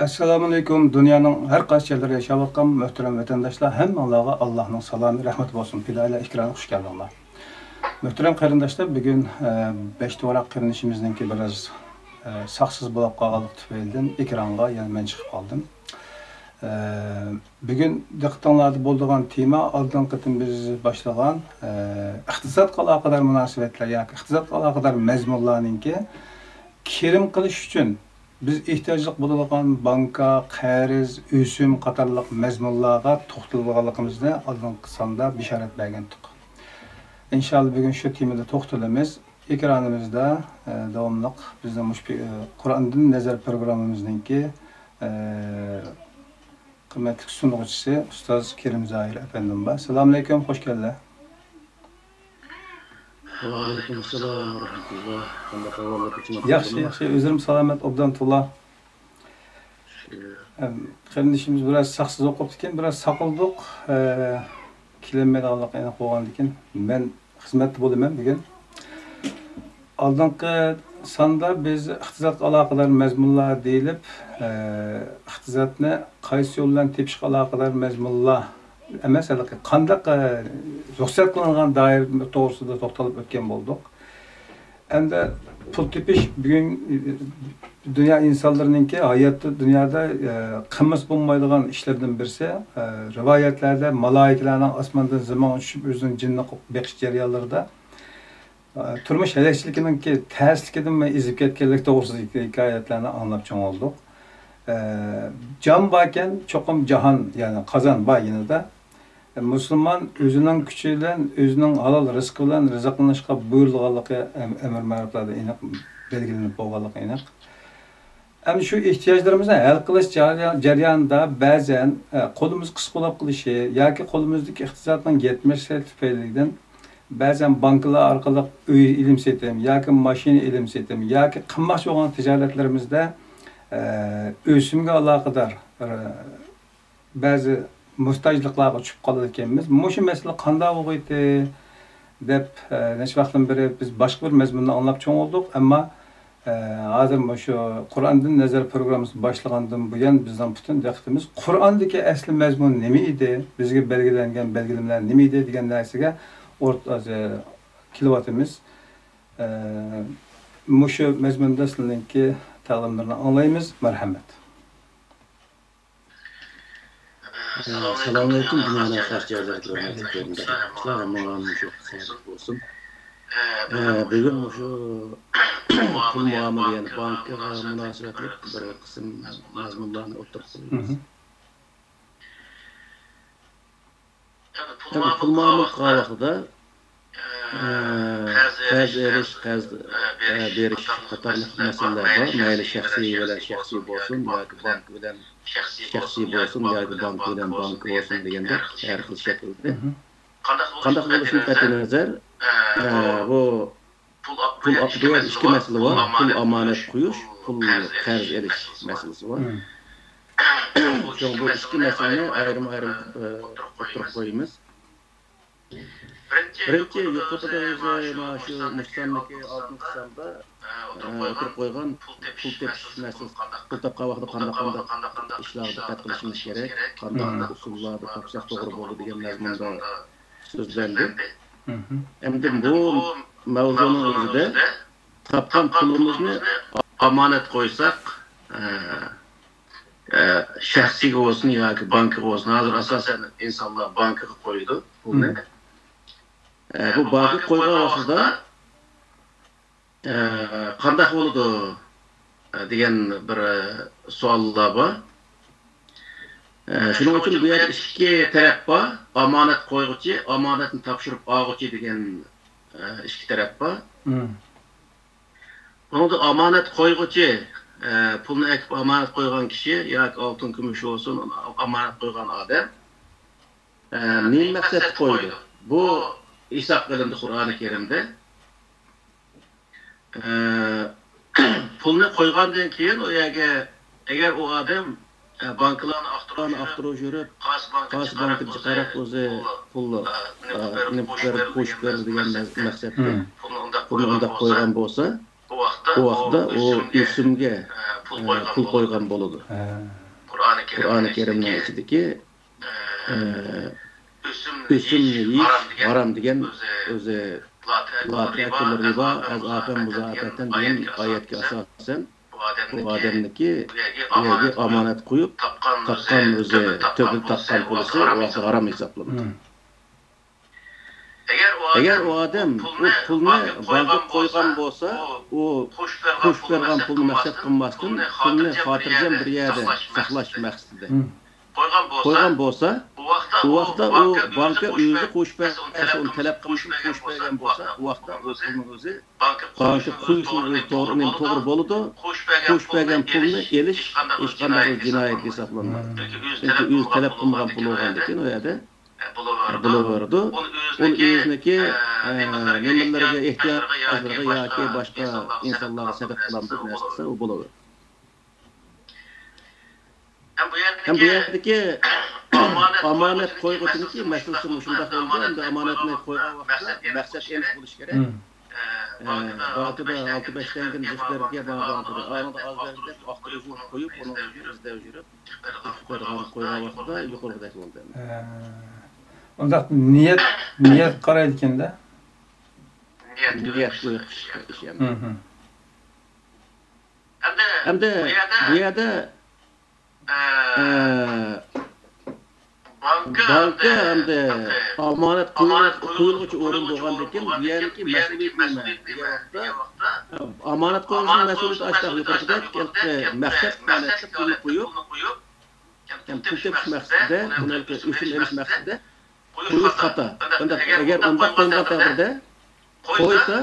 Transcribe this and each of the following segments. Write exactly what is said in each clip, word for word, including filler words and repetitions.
ئەسسالامۇئەلەيكۇم، دۇنيانىڭ ھەر قايسى يەرلىرىدە ياشاۋاتقان مۆھتەرەم ۋەتەنداشلار، ھەممىڭلارغا ئاللاھنىڭ سالامى، رەھمىتى بولسۇن. پىدائىيلار ئېكرانىغا خۇش كەلدىڭلار. مۆھتەرەم قېرىنداشلار، بۈگۈن، ئە، بەشتە ۋاراق قېرىندىشىمىزنىڭكى بىراز، ئە، ساقسىز بولۇپ قالغانلىقى تۈپەيلىدىن ئېكرانغا يەنە مەن چىقىپ قالدىم. ئە، بۈگۈن دىققىتىڭلاردا بولىدىغان تېما ئالدىنقى قېتىم بىز باشلىغان، ئە، ئىقتىسادقا ئالاقىدار مۇناسىۋەتلەر ياكى ئىقتىسادقا ئالاقىدار مەزمۇنلارنىڭكى كىرىم قىلىش ئۈچۈن بىز ئېھتىياجلىق بولىدىغان بانكا، قەرز، ئۆسۈم قاتارلىق مەزمۇنلارغا توختىلىدىغانلىقىمىزنى ئالدىنقى ساندا بېشارەت بەرگەنتۇق. ئىنشاللا بۈگۈن شۇ تېمىدا توختىلىمىز. ئېكرانىمىزدا، ئە، داۋاملىق بىزنىڭ مۇشۇ پى-، ئە، قۇرئاندىن نەزەر پروگراممىمىزنىڭكى، ئە، قىممەتلىك سۇنغۇچىسى ئۇستاز كېرىم زاھىر ئەپەندىم بار. سالامۇئەلەيكۇم، خوش كەلدى. ۋەئەلەيكۇم ئەسسالام ۋە رەھمەتۇللا. قانداق ئەھۋاللار، كېچىڭىز ياخشى، ياخشىمۇ؟ ياخشى. ئۆزلىرىم سالامەت، ئوبدان تولا. شۈكۈر. ئەم، قېرىندىشىمىز بىراز ساقسىز ئوقۇپتىكەن، بىراز ساقلىدۇق. ئە، كېلەلمەيدىغانلىقى ئېنىق بولغاندىكىن، مەن خىزمەتتە بولىمەن بۈگۈن. ئالدىنقى ساندا بىز ئىقتىسادقا ئالاقىدار مەزمۇنلار دېيىلىپ، ئە، ئىقتىسادنى قايسى يول بىلەن تېپىشقا ئالاقىدار مەزمۇنلار ئەمەس، ھېلىقى قانداق، ئە، رۇخسەت قىلىنغان دائىرە توغرىسىدا توختالىپ ئۆتكەن بولدۇق. ئەمدى پۇل تېپىش بۈگۈن دۇنيا ئىنسانلىرىنىڭكى ھاياتتا، دۇنيادا، ئە، قىلمىسا بولمايدىغان ئىشلىرىدىن بىرسى. ئە، رىۋايەتلەردە مالايىكىلەرنىڭ ئاسماندىن زېمىنغا چۈشۈپ ئۆزىنىڭ جېنىنى بېقىش جەريانلىرىدا، ئە، تۇرمۇش ھەلەكچىلىكىنىڭكى تەسلىكىدىن ئېزىپ كەتكەنلىكى توغرىسىدىكى ھېكايەتلەرنى ئاڭلاپ چوڭ بولدۇق. ئە، جان باركەن، چوقۇم جاھان، يەنى قازان بار يېنىدا. مۇسۇلمان ئۆزىنىڭ كۈچى بىلەن، ئۆزىنىڭ ھالال رىزقى بىلەن رىزىقلىنىشقا بۇيرۇلغانلىقى ئەم-، ئەمىر مەرۇپلاردا ئېنىق بەلگىلىنىپ بولغانلىقى ئېنىق. ئەمدى شۇ ئېھتىياجلىرىمىزنى ھەل قىلىش جەريا-، جەريانىدا بەزەن، ئە، قولىمىز قىسقا بولۇپ قېلىشى ياكى قولىمىزدىكى ئىقتىسادنىڭ يەتمەسلىكى تۈپەيلىدىن بەزەن بانكىلار ئارقىلىق ئۆي ئېلىم سېتىم ياكى ماشىنا ئېلىم سېتىم ياكى قىلماقچى بولغان تىجارەتلىرىمىزدە، ئە، ئۆسۈمگە ئالاقىدار، ئە، بەزى موھتاجلىقلارغا چۈشۈپ قالىدىكەنمىز. مۇشۇ مەسىلە قانداق بولغىيتى دەپ، ئە، نەچچە ۋاقىتتىن بېرى بىز باشقا بىر مەزمۇننى ئاڭلاپ چوڭ بولدۇق. ئەمما، ئە، ھازىر مۇشۇ قۇرئاندىن نەزەر پروگراممىسى باشلىغاندىن بۇيان بىزنىڭ پۈتۈن دىققىتىمىز قۇرئاندىكى ئەسلى مەزمۇن نېمە ئىدى، بىزگە بەلگىلەنگەن بەلگىلىمىلەر نېمە ئىدى دېگەن نەرسىگە ئورت-، ئە، كېلىۋاتىمىز. ئە، مۇشۇ مەزمۇندا سىلىنىڭكى تەقدىملىرىنى ئاڭلايمىز. مەرھەمەت. ئەسسالامۇئەلەيكۇم، دۇنيانىڭ ھەر قايسى جايلىرىدىكى ھۆرمەتلىك قېرىنداشلار، ھەممىڭلارنىڭ مۇشۇ سەھەرلىك بولسۇن. ئە، بۈگۈن مۇشۇ پۇل مۇئامىلە، يەنى بانكىغا مۇناسىۋەتلىك بىر قىسىم مەزمۇنلارنى ئوتتۇرىغا قويىمىز. يەنى پۇل مۇئامىلە قىلغان ۋاقتىدا، ئە، قەرز ئېلىش، قەرز، ئە، بېرىش قاتارلىق مەسىلىلەر بار. مەيلى شەخسىي بىلەن شەخسىي بولسۇن ياكى بانكا بىلەن شەخسىي بولسۇن ياكى بانكا بىلەن بانكا بولسۇن دېگەندەك ھەر خىل شەكىلدە. قانداق بولۇشىدىن قەتئىينەزەر، ئە، بۇ پۇل ئاق-، بۇ يەردە ئىككى مەسىلە بار. پۇل ئامانەت قويۇش، پۇل قەرز ئېلىش مەسىلىسى بار. شۇڭا بۇ ئىككى مەسىلىنى ئايرىم-ئايرىم، ئە، ئوتتۇرىغا قويىمىز. بىرىنچى، يۇقىرىدا ئۆزى مانا شۇ مۇشۇ ساندىكى ئالدىنقى ساندا، ئە، ئوتتۇرىغا قويغان پۇل تېپىش مەسىلىسى، پۇل تاپقان ۋاقتىدا قانداق، قانداق ئىشلارغا دىققەت قىلىشىمىز كېرەك، قانداق ئۇسۇللاردا تاپساق توغرا بولىدۇ دېگەن مەزمۇندا سۆزلەندى. ئەمدى بۇ مەۋزۇنىڭ ئۆزىدە تاپقان پۇلىمىزنى ئامانەت قويساق، ئە، ئە، شەخسىيگە بولسۇن ياكى بانكىغا بولسۇن، ھازىر ئاساسەن ئىنسانلار بانكىغا قويىدۇ پۇلنى. ئە، بۇ بانكىغا قويغان ۋاقتىدا، ئە، قانداق بولىدۇ، ئە، دېگەن بىر، ئە، سوئاللار بار. ئە، شۇنىڭ ئۈچۈن بۇ يەردە ئىككى تەرەپ بار. ئامانەت قويغۇچى، ئامانەتنى تاپشۇرۇپ ئالغۇچى دېگەن، ئە، ئىككى تەرەپ بار. بۇنىڭدا ئامانەت قويغۇچى، ئە، پۇلنى ئەكىپ ئامانەت قويغان كىشى ياكى ئالتۇن، كۈمۈش بولسۇن، ئامانەت قويغان ئادەم، ئە، نېمە مەقسەتتە قويىدۇ؟ بۇ ھېساب قىلىنىدۇ قۇرئانى كەرىمدە. ئە، پۇلنى قويغاندىن كېيىن ئۇ يەرگە، ئەگەر ئۇ ئادەم، ئە، بانكىلارنى ئاختۇرۇپ يۈرۈپ، قايسى بانكىغا قاراپ ئۆزى پۇل، ئە، نېمە قىلىپ بېرىدۇ، قوشۇپ بېرىدۇ دېگەن مەقسەتتە پۇلنى ئۇنداق قويغان بولسا، ئۇ ۋاقىتتا ئۇ ئۆسۈمگە، ئە، پۇل قويغان بولىدۇ. ھە. قۇرئانى كەرىمنىڭ ئىچىدىكى، ئە، ئۆسۈمنى يېيىش ھارام دېگەن ئۆزى لا تەئكۇلۇر رىبا، ئەزھافەن مۇزائەپەتەن دېگەن ئايەتكە ئاساسەن، بۇ ئادەمنىكى بۇ يەرگە ئامانەت قويۇپ، تاپقان ئۆزى، تۆپىدە تاپقان پۇلىسى ھارام ھېسابلىنىدۇ. ئەگەر ئۇ ئادەم ئۇ پۇلنى بانكىغا قويغان بولسا، ئۇ قوشۇپ بەرگەن پۇلنى مەقسەت قىلماستىن، پۇلنى خاتىرجەم بىر يەردە ساقلاش مەقسىتىدە قويغان بولسا، ئۇ ۋاقىتتا ئۇ بانكا ئۆزى قوشۇپ بەرسە، ئۇنى تەلەپ قىلمىسا، قوشۇپ بەرگەن بولسا، ئۇ ۋاقىتتا ئۇ پۇلنىڭ ئۆزى بانكا قويۇشنىڭ ئۆزى توغرا، توغرا بولىدۇ. قوشۇپ بەرگەن پۇلنى ئېلىش ھېچقانداق بىر جىنايەت ھېسابلانمايدۇ. چۈنكى ئۆزى تەلەپ قىلمىغان پۇل بولغاندىكىن، ئۇ يەردە بولۇۋېرىدۇ. ئۇنى ئۆزىنىڭكى، ئە، نېمىلىرىگە، ئېھتىياجلىرىغا ياكى باشقا ئىنسانلارغا سەدىقە قىلامدۇ، نەرسە قىلسا، ئۇ بولۇۋېرىدۇ. ھەم بۇ يەردىكى ئامانەت قويغۇچىنىڭكى مەسىلىسى مۇشۇنداق بولدى. ئەمدى ئامانەتنى قويغان ۋاقىتتا مەقسەت ئېنىق بولۇشى كېرەك. ئە، بانكىدا ئالتە بەش تەڭگىنى جىق بەرگەن، بانكىدا ئانىدا ئاز بەرگەن دەپ ئاختۇرۇش قويۇپ، ئۇنىڭ ئۈچۈن ئىزدەۋ يۈرۈپ، قويغان، قويغان ۋاقتىدا يۇقىرىقىدەك بولدى. ئە، ئۇنداق نىيەت، نىيەتكە قارايدىكەن-دە. نىيەت قويۇش ئىش ئەمدى. ئەمدى بۇ يەردە، ئە، بانكا ئەمدى ئامانەت قويۇلغۇچى ئورۇن بولغاندىكىن، بۇ يەرنىڭكى مەسئۇلىيىتى نېمە دېگەن ۋاقىتتا، ئامانەت قويۇلغۇچىنىڭ مەسئۇلىيىتى ئاشۇنداق يۇقىرىقىدەك، مەقسەت مەقسەتتە پۇلنى قويۇپ، ھەم پۇل تېپىش مەقسىتىدە، ئۈنۈم ئېلىش مەقسىتىدە قويۇش خاتا. ئەگەر ئۇنداق قويمىغان تەقدىردە، قويسا،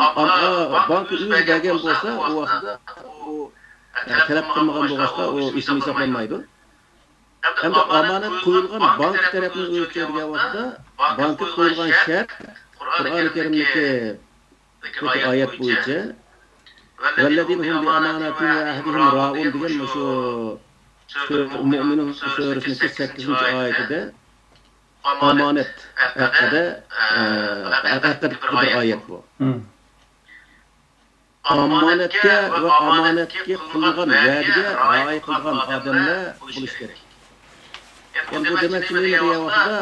بانكا ئۆزى بەرگەن بولسا، ئۇ ۋاقىتتا ئۇ، ئە، تەلەپ قىلمىغان بولغاچقا، ئۇ ئىسمى ھېسابلانمايدۇ. ھەمدە ئامانەت قويۇلغان بانكا تەرەپنىڭ ئۆزى دېگەن ۋاقىتتا، بانكا قويۇلغان شەرت، قۇرئانى كەرىمدىكى ئايەت بويىچە، ۋەللەزىنە ھۇم بىئاماناتىھىم ۋە ئەھدىھىم رائۇن دېگەن مۇشۇ سۈرە، مۇئمىنۇن سۈرىسىنىڭكى سەككىزىنچى ئايىتىدە ئامانەت ھەققىدە، ئە، ھەققىدىكى بىر ئايەت بۇ. ئامانەتكە ۋە ئامانەتكە قىلىنغان ۋەدىگە رىئايە قىلىدىغان ئادەملەر بولۇش كېرەك. يەنى بۇ دېمەكچى نېمە دېگەن ۋاقىتتا،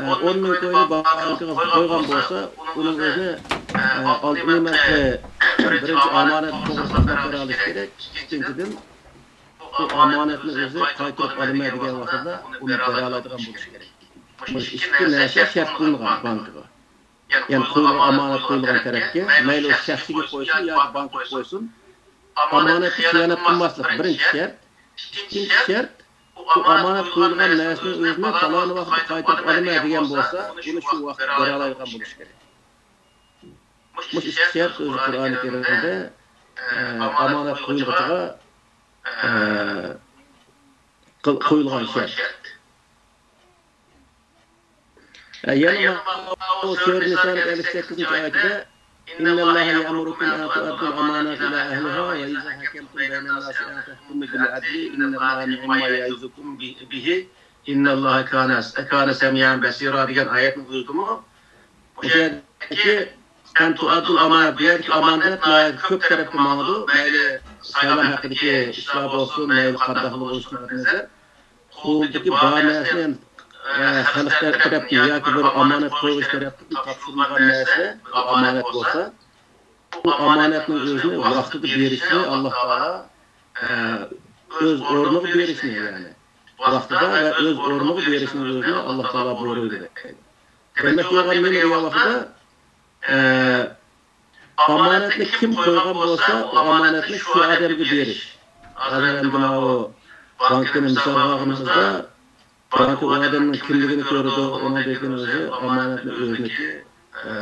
ئە، ئون مىڭ كوينى بانكىغا قويغان بولسا، ئۇنىڭ ئۆزى، ئە، ئالدى بىلەن بىرىنچى ئامانەت توغرىسىدا خەۋەر ئېلىش كېرەك. ئىككىنچىدىن، بۇ ئامانەتنى ئۆزى قايتۇرۇپ ئالىمەن دېگەن ۋاقتىدا ئۇنى بېرەلەيدىغان بولۇش كېرەك. مۇشۇ ئىككى نەرسە شەرت قىلىنغان بانكىغا. يەنى قويۇلغان ئامانەت قويۇلغان تەرەپكە، مەيلى ئۇ شەخسىگە قويسۇن ياكى بانكىغا قويسۇن، ئامانەتكە خىيانەت قىلماسلىق بىرىنچى شەرت. ئىككىنچى شەرت، بۇ ئامانەت قويۇلغان نەرسىنىڭ ئۆزىنى پالان ۋاقىتتا قايتۇرۇپ ئالىمەن دېگەن بولسا، ئۇنى شۇ ۋاقىت بېرەلەيدىغان بولۇش كېرەك. مۇشۇ ئىككى شەرت ئۆزى قۇرئانى كەرىمدە، ئە، ئامانەت قويۇلغۇچىغا، ئە، قويۇلغان شەرت. يەنە ماۋۇ سۈرە نىسانىڭ ئەللىك سەككىزىنچى ئايىتىدە، إن الله يأمركم أن تؤدوا الأمانات إلى أهلها وإذا حكمتم بين الناس أن تحكموا بالعدل إن الله نعم ما يعظكم به إن الله كان سميعا بصيرا دېگەن ئايەتنىڭ ئۆزىدىمۇ مۇشۇ يەردىكى أن تؤدوا الأمانات، بۇ يەردىكى ئامانەت ناھايىتى كۆپ تەرەپكە ماڭىدۇ. مەيلى سايلام ھەققىدىكى ئىشلار بولسۇن، مەيلى قانداقلا بولۇشىدىن قەتئىينەزەر، قولدىكى بار نەرسىنى، ئە، خەلق تەرەپتىن ياكى بىر ئامانەت قويغۇچى تەرەپتىن تاپشۇرۇلغان نەرسە، بىر ئامانەت بولسا، بۇ ئامانەتنىڭ ئۆزىنى ۋاقتىدا بېرىشنى ئاللا تائالا، ئە، ئۆز ئورنىغا بېرىشنى، يەنى ۋاقتىدا ۋە ئۆز ئورنىغا بېرىشنىڭ ئۆزىنى ئاللا تائالا بۇيرۇيدۇ دەيدۇ. دېمەكچى بولغان نېمە دېگەن ۋاقىتتا، ئە، ئامانەتنى كىم قويغان بولسا، ئۇ ئامانەتنى شۇ ئادەمگە بېرىش. ھازىر ئەمدى ماۋۇ بانكىنى مىسالغا ئالغىنىمىزدا، بانكا ئۇ ئادەمنىڭ كىملىكىنى كۆرىدۇ، ئۇنىڭدىن كېيىن ئۆزى ئامانەتنى ئۆزىنىڭكى، ئە،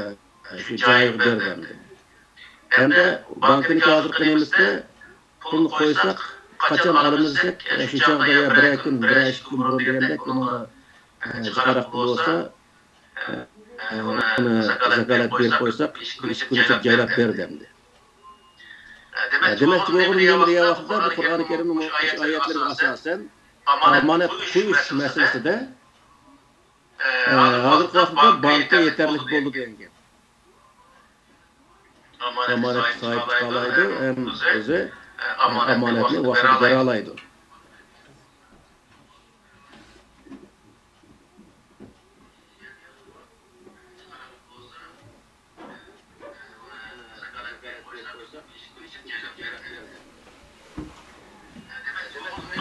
شۇ جايىغا بېرىدۇ ئەمدى. ھەمدە بانكىنىڭكى ھازىرقى نېمىسىدە پۇلنى قويساق، قاچان ئالىمىز دېسەك، ئە، شۇ چاغدا يا بىرەر كۈن، بىرەر ئىككى كۈن بۇرۇن دېگەندەك، ئۇنىڭغا، ئە، جىقراق بولسا، ئە، ئۇنى زاكالەت بېرىپ قويساق، ئىككى كۈن ئىچىدە جايلاپ بېرىدۇ ئەمدى. ئە، دېمەكچى بولغىنىم نېمە دېگەن ۋاقىتتا، بۇ قۇرئانى كەرىمنىڭ مۇشۇ ئايەتلىرىگە ئاساسەن، ئامانەت قويۇش مەسىلىسىدە، ئە، ھازىرقى ۋاقىتتا بانكا يېتەرلىك بولدى دېگەن گەپ. ئامانەتكە ساھىب چىقالايدۇ، ھەم ئۆزى، ئامانەتنى ۋاقتىدا بېرەلەيدۇ.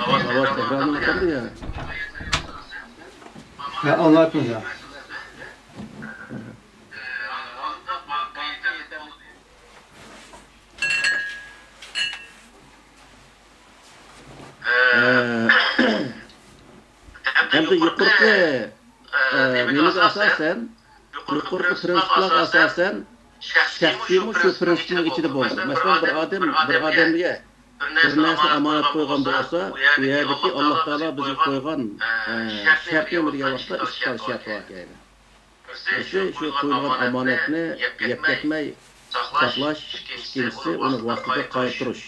ئاۋاز تەكرارلىنىۋاتىدۇ يا. ھە، ئاڭلاۋاتىمىز يا. ھەمدە يۇقىرىقى، ئە، نېمىگە ئاساسەن، يۇقىرىقى پىرىنسىپلارغا ئاساسەن، شەخسىيمۇ شۇ پىرىنسىپنىڭ ئىچىدە بولىدۇ. مەسىلەن، بىر ئادەم، بىر ئادەمگە بىر نەرسىنى ئامانەت قويغان بولسا، ئۇ يەردىكى ئاللا تائالا بىزگە قويغان، ئە، شەرت نېمە دېگەن ۋاقىتتا ئىككى خىل شەرت بار ئىكەن. بىرسى، شۇ قويۇلغان ئامانەتنى يەپ كەتمەي ساقلاش، ئىككىنچىسى، ئۇنى ۋاقتىدا قايتۇرۇش.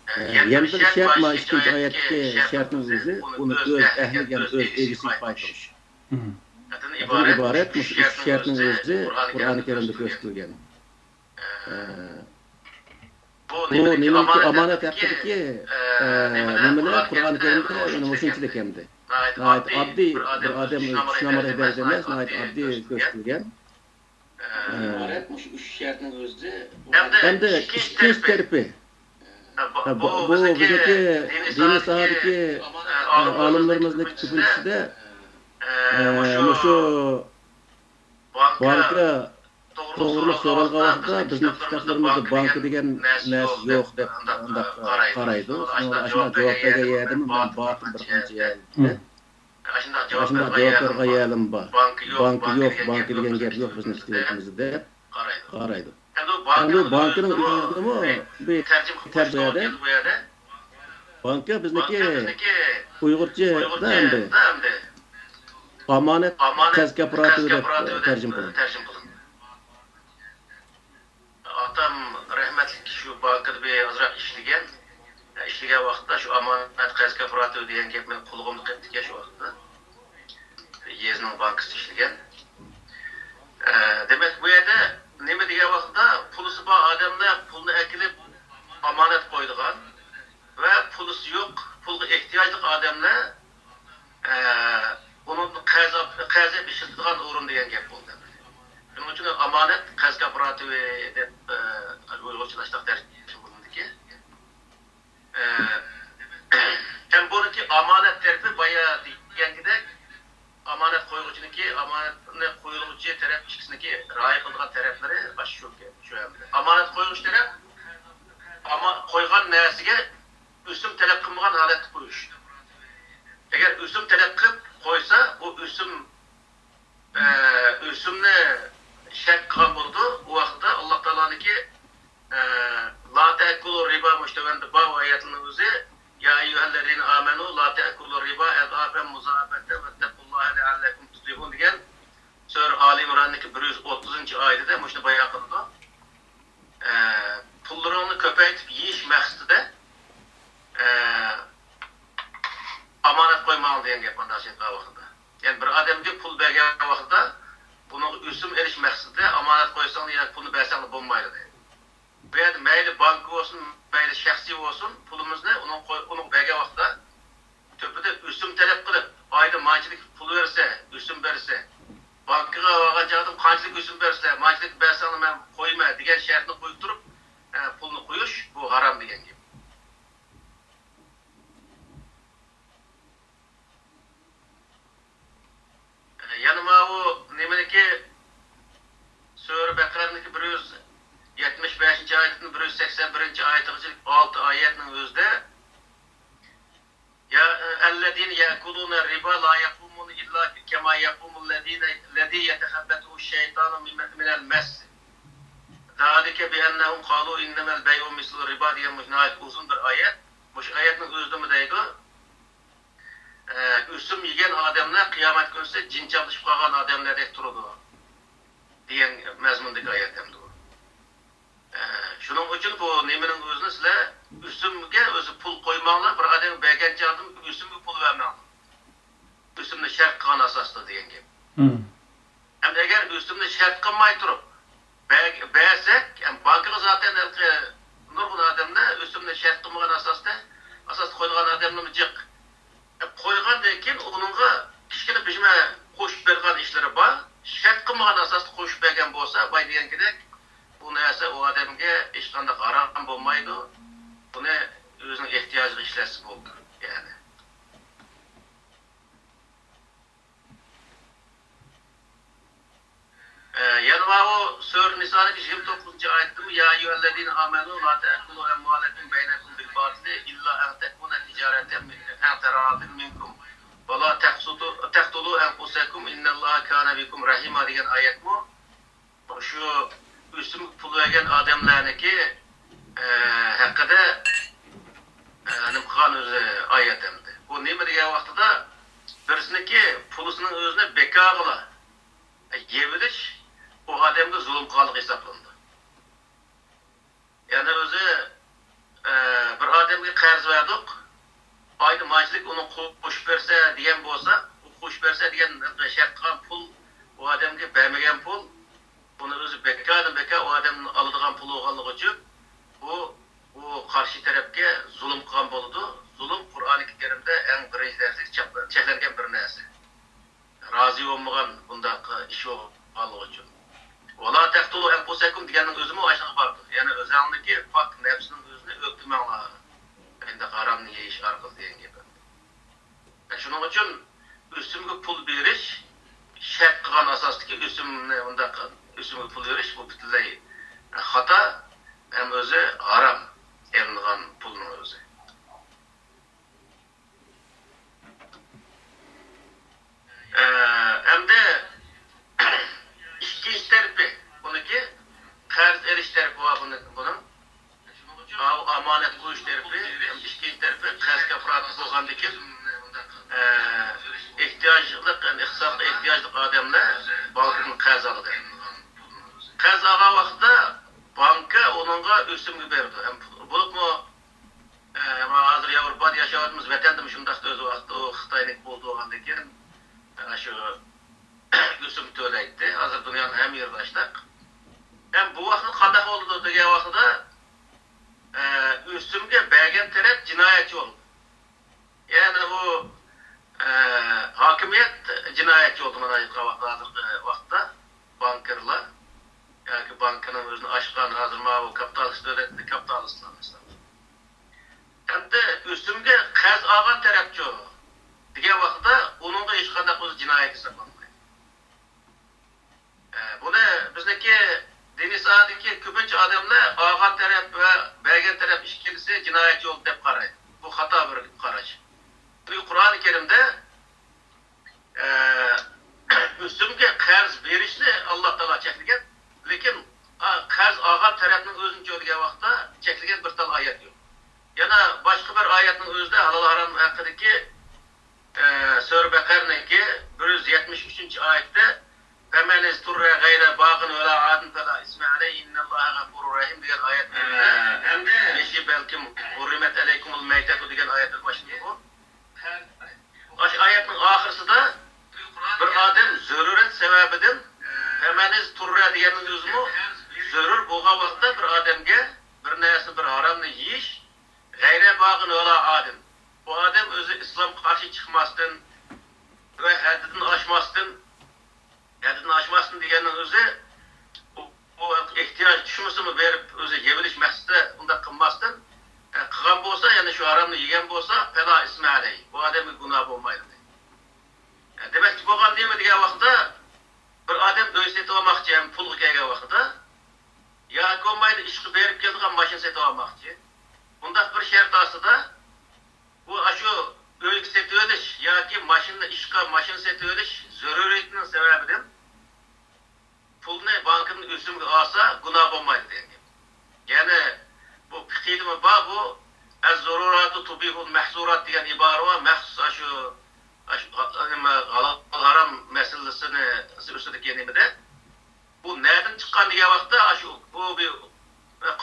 ئە، يەنە بىر شەرت بار، ئىككىنچى ئايەتتىكى شەرتنىڭ ئۆزى، ئۇنى ئۆز ئەھلىگە، يەنى ئۆز ئىگىسىگە قايتۇرۇش. ئىبارەت، مۇشۇ ئۈچ شەرتنىڭ ئۆزى قۇرئانى كەرىمدە كۆرسىتىلگەن. ئە، بۇ نېمىنىڭكى ئامانەت ھەققىدىكى، ئە، نېمىلەر قۇرئانى كەرىمدە يەنە مۇشۇنچىلىك ئەمدى. ناھايىتى ئاددىي، بىر ئادەم ئۆزى چۈشىنەلمەيدىغان ئەمەس، ناھايىتى ئاددىي كۆرسىتىلگەن. ئىبارەت مۇشۇ ئۈچ شەرتنىڭ ئۆزى. ھەمدە ئىككىنچى تەرىپى. بۇ، بۇ بىزنىڭكى دىنىي ساھەدىكى، ئە، ئالىملىرىمىزنىڭ كۆپىنچىسىدە، ئە، مۇشۇ بانكا توغرۇلۇق سورالغان ۋاقىتتا بىزنىڭ كىتابلىرىمىزدا بانكا دېگەن نەرسە يوق دەپ ئۇنداق قارايدۇ. شۇنىڭغا ئاشۇنداق جاۋاب بەرگەن يەردىمۇ مەن باردىم بىر قانچە يەرگە. ئاشۇنداق جاۋاب بەرگەن يەرلىرىم بار. بانكا يوق، بانكا دېگەن گەپ يوق بىزنىڭ كىتابىمىزدا دەپ قارايدۇ. ئەمدى بانكىنىڭ ئۆزىدىمۇ بىر تەرجىمە بۇ يەردە. بانكا بىزنىڭكى ئۇيغۇرچە ئەمدى ئامانەت قەرز كاپالىتى دەپ تەرجىمە قىلىندى. ئاتام رەھمەتلىك شۇ بانكىدا بىر ئازراق ئىشلىگەن. ئىشلىگەن ۋاقىتتا شۇ ئامانەت قەرز كاپالىتى دېگەن گەپ مېنىڭ قۇلىقىمدا قېپتىكەن شۇ ۋاقىتتا. يېزىنىڭ بانكىسىدا ئىشلىگەن. ئە، دېمەك، بۇ يەردە نېمە دېگەن ۋاقىتتا، پۇلسى بار ئادەملەر پۇلنى ئەكېلىپ ئامانەت قويىدىغان ۋە پۇلسى يوق، پۇلغا ئېھتىياجلىق ئادەملەر، ئە، ئۇنىڭ قەرز، قەرز ئېلىپ ئىشلىتىدىغان ئورۇن دېگەن گەپ بولدى. شۇنىڭ ئۈچۈن ئامانەت قەرز كوپىراتىۋى دەپ، ئە، ئۇيغۇرچىلاشتۇرۇپ تەرجىمە قىلىندىكەن. ئە، ھەم بۇنىڭكى ئامانەت تەرىپى بايا دېگەنكىدەك، ئامانەت قويغۇچىنىڭكى، ئامانەتنى قويۇلغۇچى تەرەپ ئىككىسىنىڭكى رىئايە قىلىدىغان تەرەپلىرى ئاشۇ شۇ ئەمدى. ئامانەت قويغۇچى تەرەپ ئاما-، قويغان نەرسىگە ئۆسۈم تەلەپ قىلمىغان ھالەتتە قويۇش. ئەگەر ئۆسۈم تەلەپ قىلىپ قويسا، بۇ ئۆسۈم ئە، ئۆسۈمنى شەرت قىلغان بولىدۇ. ئۇ ۋاقىتتا ئاللا تائالانىڭكى، ئە، لا تەئكۇلۇ رىبا مۇشۇ تۆۋەندە بار ئايەتنىڭ ئۆزى، يا ئەييۇھەللەزىنە ئامەنۇ لا تەئكۇلۇ رىبا ئەزئافەن مۇزائەفەتەن ۋەتتەقۇللاھە لەئەللەكۇم تۇفلىھۇن دېگەن سۈرە ئالى ئىمراننىڭكى بىر يۈز ئوتتۇزىنچى ئايىتىدە مۇشۇنى بايان قىلىدۇ. ئە، پۇللىرىڭنى كۆپەيتىپ يېيىش مەقسىتىدە، ئە، ئامانەت قويماڭ دېگەن گەپ مانا شۇ ۋاقىتتا. يەنى بىر ئادەمگە پۇل بەرگەن ۋاقتىدا ئۇنىڭغا ئۆسۈم ئېلىش مەقسىتىدە ئامانەت قويساڭ ياكى پۇلنى بەرسەڭ بولمايدۇ دەيدۇ. بۇ يەردە مەيلى بانكا بولسۇن، مەيلى شەخسىي بولسۇن، پۇلىمىزنى ئۇنىڭغا قوي-، ئۇنىڭغا بەرگەن ۋاقتىدا تۆپىدە ئۆسۈم تەلەپ قىلىپ، ئايدا مانچىلىك پۇل بەرسە، ئۆسۈم بەرسە، بانكىغا بارغان چاغدا قانچىلىك ئۆسۈم بەرسە، مانچىلىك بەرسەڭلار مەن قويىمەن دېگەن شەرتنى قويۇپ تۇرۇپ، ئە، پۇلنى قويۇش، بۇ ھارام دېگەن گەپ. يەنە ماۋۇ نېمىنىكى، سۈرە بەقەرەنىڭكى بىر يۈز يەتمىش بەشىنچى ئايەتتىن بىر يۈز سەكسەن بىرىنچى ئايەتكىچىلىك ئالتە ئايەتنىڭ ئۆزىدە، يا، ئەللەزىنە يەئكۇلۇنە رىبا لا يەقۇمۇنە ئىللا كەما يەقۇمۇللەزى، لەزى يەتەخەببەتۇھۇ شەيتانۇ مىنەل مەسسى. زالىكە بىئەننەھۇم قالۇ ئىننەمەل بەيئۇ مىسلۇ رىبا دېگەن مۇشۇ ناھايىتى ئۇزۇن بىر ئايەت. مۇشۇ ئايەتنىڭ ئۆزىدىمۇ دەيدۇ، ئە، ئۆسۈم يېگەن ئادەملەر قىيامەت كۈنىسى جىن چاپلىشىپ قالغان ئادەملەردەك تۇرىدۇ دېگەن مەزمۇندىكى ئايەت ئەمدى ئۇ. ئە، شۇنىڭ ئۈچۈن بۇ نېمىنىڭ ئۆزىنى سىلەر ئۆسۈمگە ئۆزى پۇل قويماڭلار، بىر ئادەمگە بەرگەن چاغدىمۇ ئۆسۈمگە پۇل بەرمەڭلار. ئۆسۈمنى شەرت قىلغان ئاساستا دېگەن گەپ. ئەمدى ئەگەر ئۆسۈمنى شەرت قىلماي تۇرۇپ، بەر-، بەرسەك، ئەم، بانكىغا زاتەن ھېلىقى نۇرغۇن ئادەم ئادەملەر ئۆسۈمنى شەرت قىلمىغان ئاساستا، ئاساستا قويىدىغان ئادەملەرمۇ جىق. قويغاندىن كېيىن ئۇنىڭغا كىچىككىنە بىجمە قوشۇپ بېرىدىغان ئىشلىرى بار. شەرت قىلمىغان ئاساستا قوشۇپ بەرگەن بولسا، باي دېگەنكىدەك، بۇ نەرسە ئۇ ئادەمگە ھېچقانداق ھارام بولمايدۇ. بۇنى ئۆزىنىڭ ئېھتىياجىغا ئىشلەتسە بولىدۇ، يەنى. ئە، يەنە ماۋۇ سۈرە نىسانىڭ يىگىرمە توققۇزىنچى ئايىتىدىمۇ، يا أيها الذين آمنوا لا تأكلوا أموالكم بينكم بالباطل إلا أن تكون تجارة عن تراض منكم ولا تقتلوا أنفسكم إن الله كان بكم رحيما دېگەن ئايەتمۇ شۇ ئۆسۈمگە پۇل بەرگەن ئادەملەرنىكى، ئە، ھەققىدە، ئە، نېمە قىلغان ئۆزى ئايەت ئەمدى. بۇ نېمە دېگەن ۋاقتىدا، بىرسىنىڭكى پۇلىسىنىڭ ئۆزىنى بىكارغىلا يەۋېلىش ئۇ ئادەمگە زۇلۇم قىلغانلىق ھېسابلىنىدۇ. يەنى ئۆزى، ئە، بىر ئادەمگە قەرز بەردۇق، ئايدا مانچىلىك ئۇنى قوشۇپ بەرسە دېگەن بولسا، ئۇ قوشۇپ بەرسە دېگەن شەرت قىلغان پۇل، ئۇ ئادەمگە بەرمىگەن پۇل، بۇنى ئۆزى بىكاردىن بىكار ئۇ ئادەمدىن ئالىدىغان پۇل بولغانلىقى ئۈچۈن، بۇ، بۇ قارشى تەرەپكە زۇلۇم قىلغان بولىدۇ. زۇلۇم قۇرئانى كەرىمدە ئەڭ بىرىنچى دەرىجىدە چەك-، چەكلەنگەن بىر نەرسە. رازى بولمىغان بۇنداق ئىش بولغانلىقى ئۈچۈن. ۋالا تەقتۇلۇ ئەنفۇسەكۇم دېگەننىڭ ئۆزىمۇ ئاشۇنىڭغا بارىدۇ. يەنى ئۆزۈڭنىڭكى پاك نەپسىنىڭ ئۆزىنى ئۆلتۈرمەڭلار. ئەمدى ھارامنى يېيىش ئارقىلىق دېگەن گەپ. شۇنىڭ ئۈچۈن ئۆسۈمگە پۇل بېرىش، شەرت قىلغان ئاساستىكى ئۆسۈمنى، ئۇنداق ئۆسۈمگە پۇل بېرىش، بۇ پۈتۈنلەي خاتا ھەم ئۆزى ھارام، ئېلىنغان پۇلنىڭ ئۆزى. ئە، ئەمدى ئىككىنچى تەرىپى، بۇنىڭكى قەرز ئېلىش تەرىپى بار بۇنى، بۇنىڭ. ئاۋۇ ئامانەت قويۇش تەرىپى، ھەم ئىككىنچى تەرىپى قەرز كاپالىتى بولغاندىكىن، ئە، ئېھتىياجلىق، يەنى ئىقتىسادقا ئېھتىياجلىق ئادەملەر بانكىدىن قەرز ئالىدۇ. قەرز ئالغان ۋاقىتتا بانكا ئۇنىڭغا ئۆسۈمگە بېرىدۇ. ھەم بولۇپمۇ، ئە، ھازىر ياۋروپادا ياشاۋاتىمىز، ۋەتەندىمۇ شۇنداق ئۆز ۋاقتىدا ئۇ خىتاينىڭكى بولدى بولغاندىكىن، ئە، شۇ ئۆسۈم تۆلەيتتى. ھازىر دۇنيانىڭ ھەممە يېرىدە ئاشتاق. ھەم بۇ ۋاقىتتا قانداق بولىدۇ دېگەن ۋاقتىدا، ئە، ئۆسۈمگە بەرگەن تەرەپ جىنايەتچى بولىدۇ. يەنى ئۇ، ئە، ھاكىمىيەت جىنايەتچى بولىدۇ، مانا ئېيتقان ۋاقىتتا، ھازىرقى ۋاقىتتا بانكىرلار ياكى بانكىنىڭ ئۆزىنى ئاچقان، ھازىر ماۋۇ كاپىتالىست دۆلەتنى كاپىتالىستلار مەسىلەن. ئەمدى ئۆسۈمگە قەرز ئالغان تەرەپچۇ دېگەن ۋاقىتتا ئۇنىڭغا ھېچقانداق ئۆزى جىنايەت ھېسابلانمايدۇ. ئە، بۇنى بىزنىڭكى دىنىي ساھەدىكى كۆپىنچە ئادەملەر ئالغان تەرەپ ۋە بەرگەن تەرەپ ئىككىلىسى جىنايەتچى بولدى دەپ قارايدۇ. بۇ خاتا بىر قاراش. چۈنكى قۇرئانى كەرىمدە، ئە، ئۆسۈمگە قەرز بېرىشنى ئاللا تائالا چەكلىگەن، لېكىن، ئا، قەرز ئالغان تەرەپنىڭ ئۆزىنى چۆرىگەن ۋاقىتتا چەكلىگەن بىر تال ئايەت يوق. يەنە باشقا بىر ئايەتنىڭ ئۆزىدە ھالال ھارام ھەققىدىكى، ئە، سۈرە بەقەرىنىڭكى بىر يۈز يەتمىش ئۈچىنچى ئايەتتە، فمن اضطر غير باغ ولا عاد فلا إثم عليه إن الله غفور رحيم دېگەن ئايەتنىڭ ئۆزىدە، ئەمدى بېشى بەلكىم حرمت عليكم الميتة دېگەن ئايەتتىن باشلىنىدۇ. ئاشۇ ئايەتنىڭ ئاخىرسىدا بىر ئادەم زۆرۈرەت سەۋەبىدىن، فمن اضطر دېگەننىڭ ئۆزىمۇ زۆرۈر بولغان ۋاقىتتا بىر ئادەمگە بىر نەرسە، بىر ھارامنى يېيىش، غەيرە باغىن ۋەلا ئادىن. بۇ ئادەم ئۆزى ئىسلامغا قارشى چىقماستىن ۋە ھەددىدىن ئاشماستىن، ھەددىدىن ئاشماستىن دېگەننىڭ ئۆزى، ئۇ، ئۇ ئېھتىياج چۈشمىسىمۇ بېرىپ ئۆزى يەۋېلىش مەقسىتىدە ئۇنداق قىلماستىن، ئە، قىلغان بولسا، يەنى شۇ ھارامنى يېگەن بولسا، پەلا ئىسمە ئەلەي، بۇ ئادەمگە گۇناھ بولمايدۇ. ئە، دېمەكچى بولغان نېمە دېگەن ۋاقىتتا، بىر ئادەم ئۆي سېتىۋالماقچى، ھەم پۇلغا كەلگەن ۋاقتىدا، ياكى بولمايدۇ ئىشقا بېرىپ كېلىدىغان ماشىنا سېتىۋالماقچى. بۇنداق بىر شەرت ئاستىدا، بۇ ئاشۇ ئۆي سېتىۋېلىش ياكى ماشىنا، ئىشقا ماشىنا سېتىۋېلىش زۆرۈرىيىتىنىڭ سەۋەبىدىن پۇلنى بانكىدىن ئۆسۈمگە ئالسا، گۇناھ بولمايدۇ دېگەن گەپ. يەنى بۇ پىقىدىمۇ بار، بۇ ئەز-زۇرۇراتۇ تۇبىھۇل مەھزۇرات دېگەن ئىبارە بار، مەخسۇس ئاشۇ، ئاشۇ نېمە، ھالال ھارام مەسىلىسىنى ئۈستىدىكى نېمىدە. بۇ نەدىن چىققان دېگەن ۋاقىتتا، ئاشۇ، بۇ بىر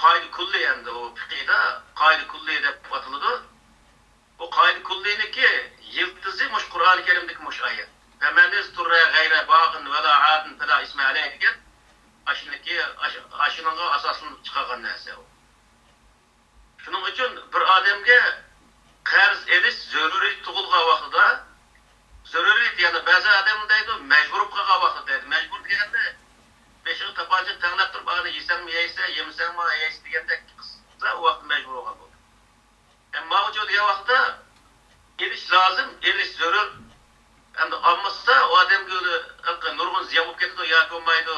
قائىدە كۇللى ئەمدى، ئۇ پىقىدا قائىدە كۇللى دەپ ئاتىلىدۇ. بۇ قائىدە كۇللىنىڭكى يىلتىزى مۇشۇ قۇرئانى كەرىمدىكى مۇشۇ ئايەت. فمن اضطر غير باغ ولا عاد فلا إثم عليه دېگەن، ئاشۇنىڭكى، ئاش-، ئاشۇنىڭغا ئاساسلىنىپ چىقارغان نەرسە ئۇ. شۇنىڭ ئۈچۈن بىر ئادەمگە قەرز ئېلىش زۆرۈرىيىتى تۇغۇلغان ۋاقتىدا، زۆرۈرىيىتى، يەنى بەزى ئادەم دەيدۇ، مەجبۇر بولۇپ قالغان ۋاقىت دەيدۇ. مەجبۇر دېگەندە، بېشىغا تاپانچىنى تەڭلەپ تۇرۇپ، ئانى يېسەڭمۇ يەيسەن، يېمىسەڭمۇ يەيسەن دېگەندەك قىلسا، ئۇ ۋاقىت مەجبۇر بولغان بولىدۇ. ئەمما ئۇ دېگەن ۋاقىتتا ئېلىش لازىم، ئېلىش زۆرۈر. ئەمدى ئالمىسا، ئۇ ئادەمگە ھېلىقى نۇرغۇن زىيان بولۇپ كېتىدۇ ياكى بولمايدۇ.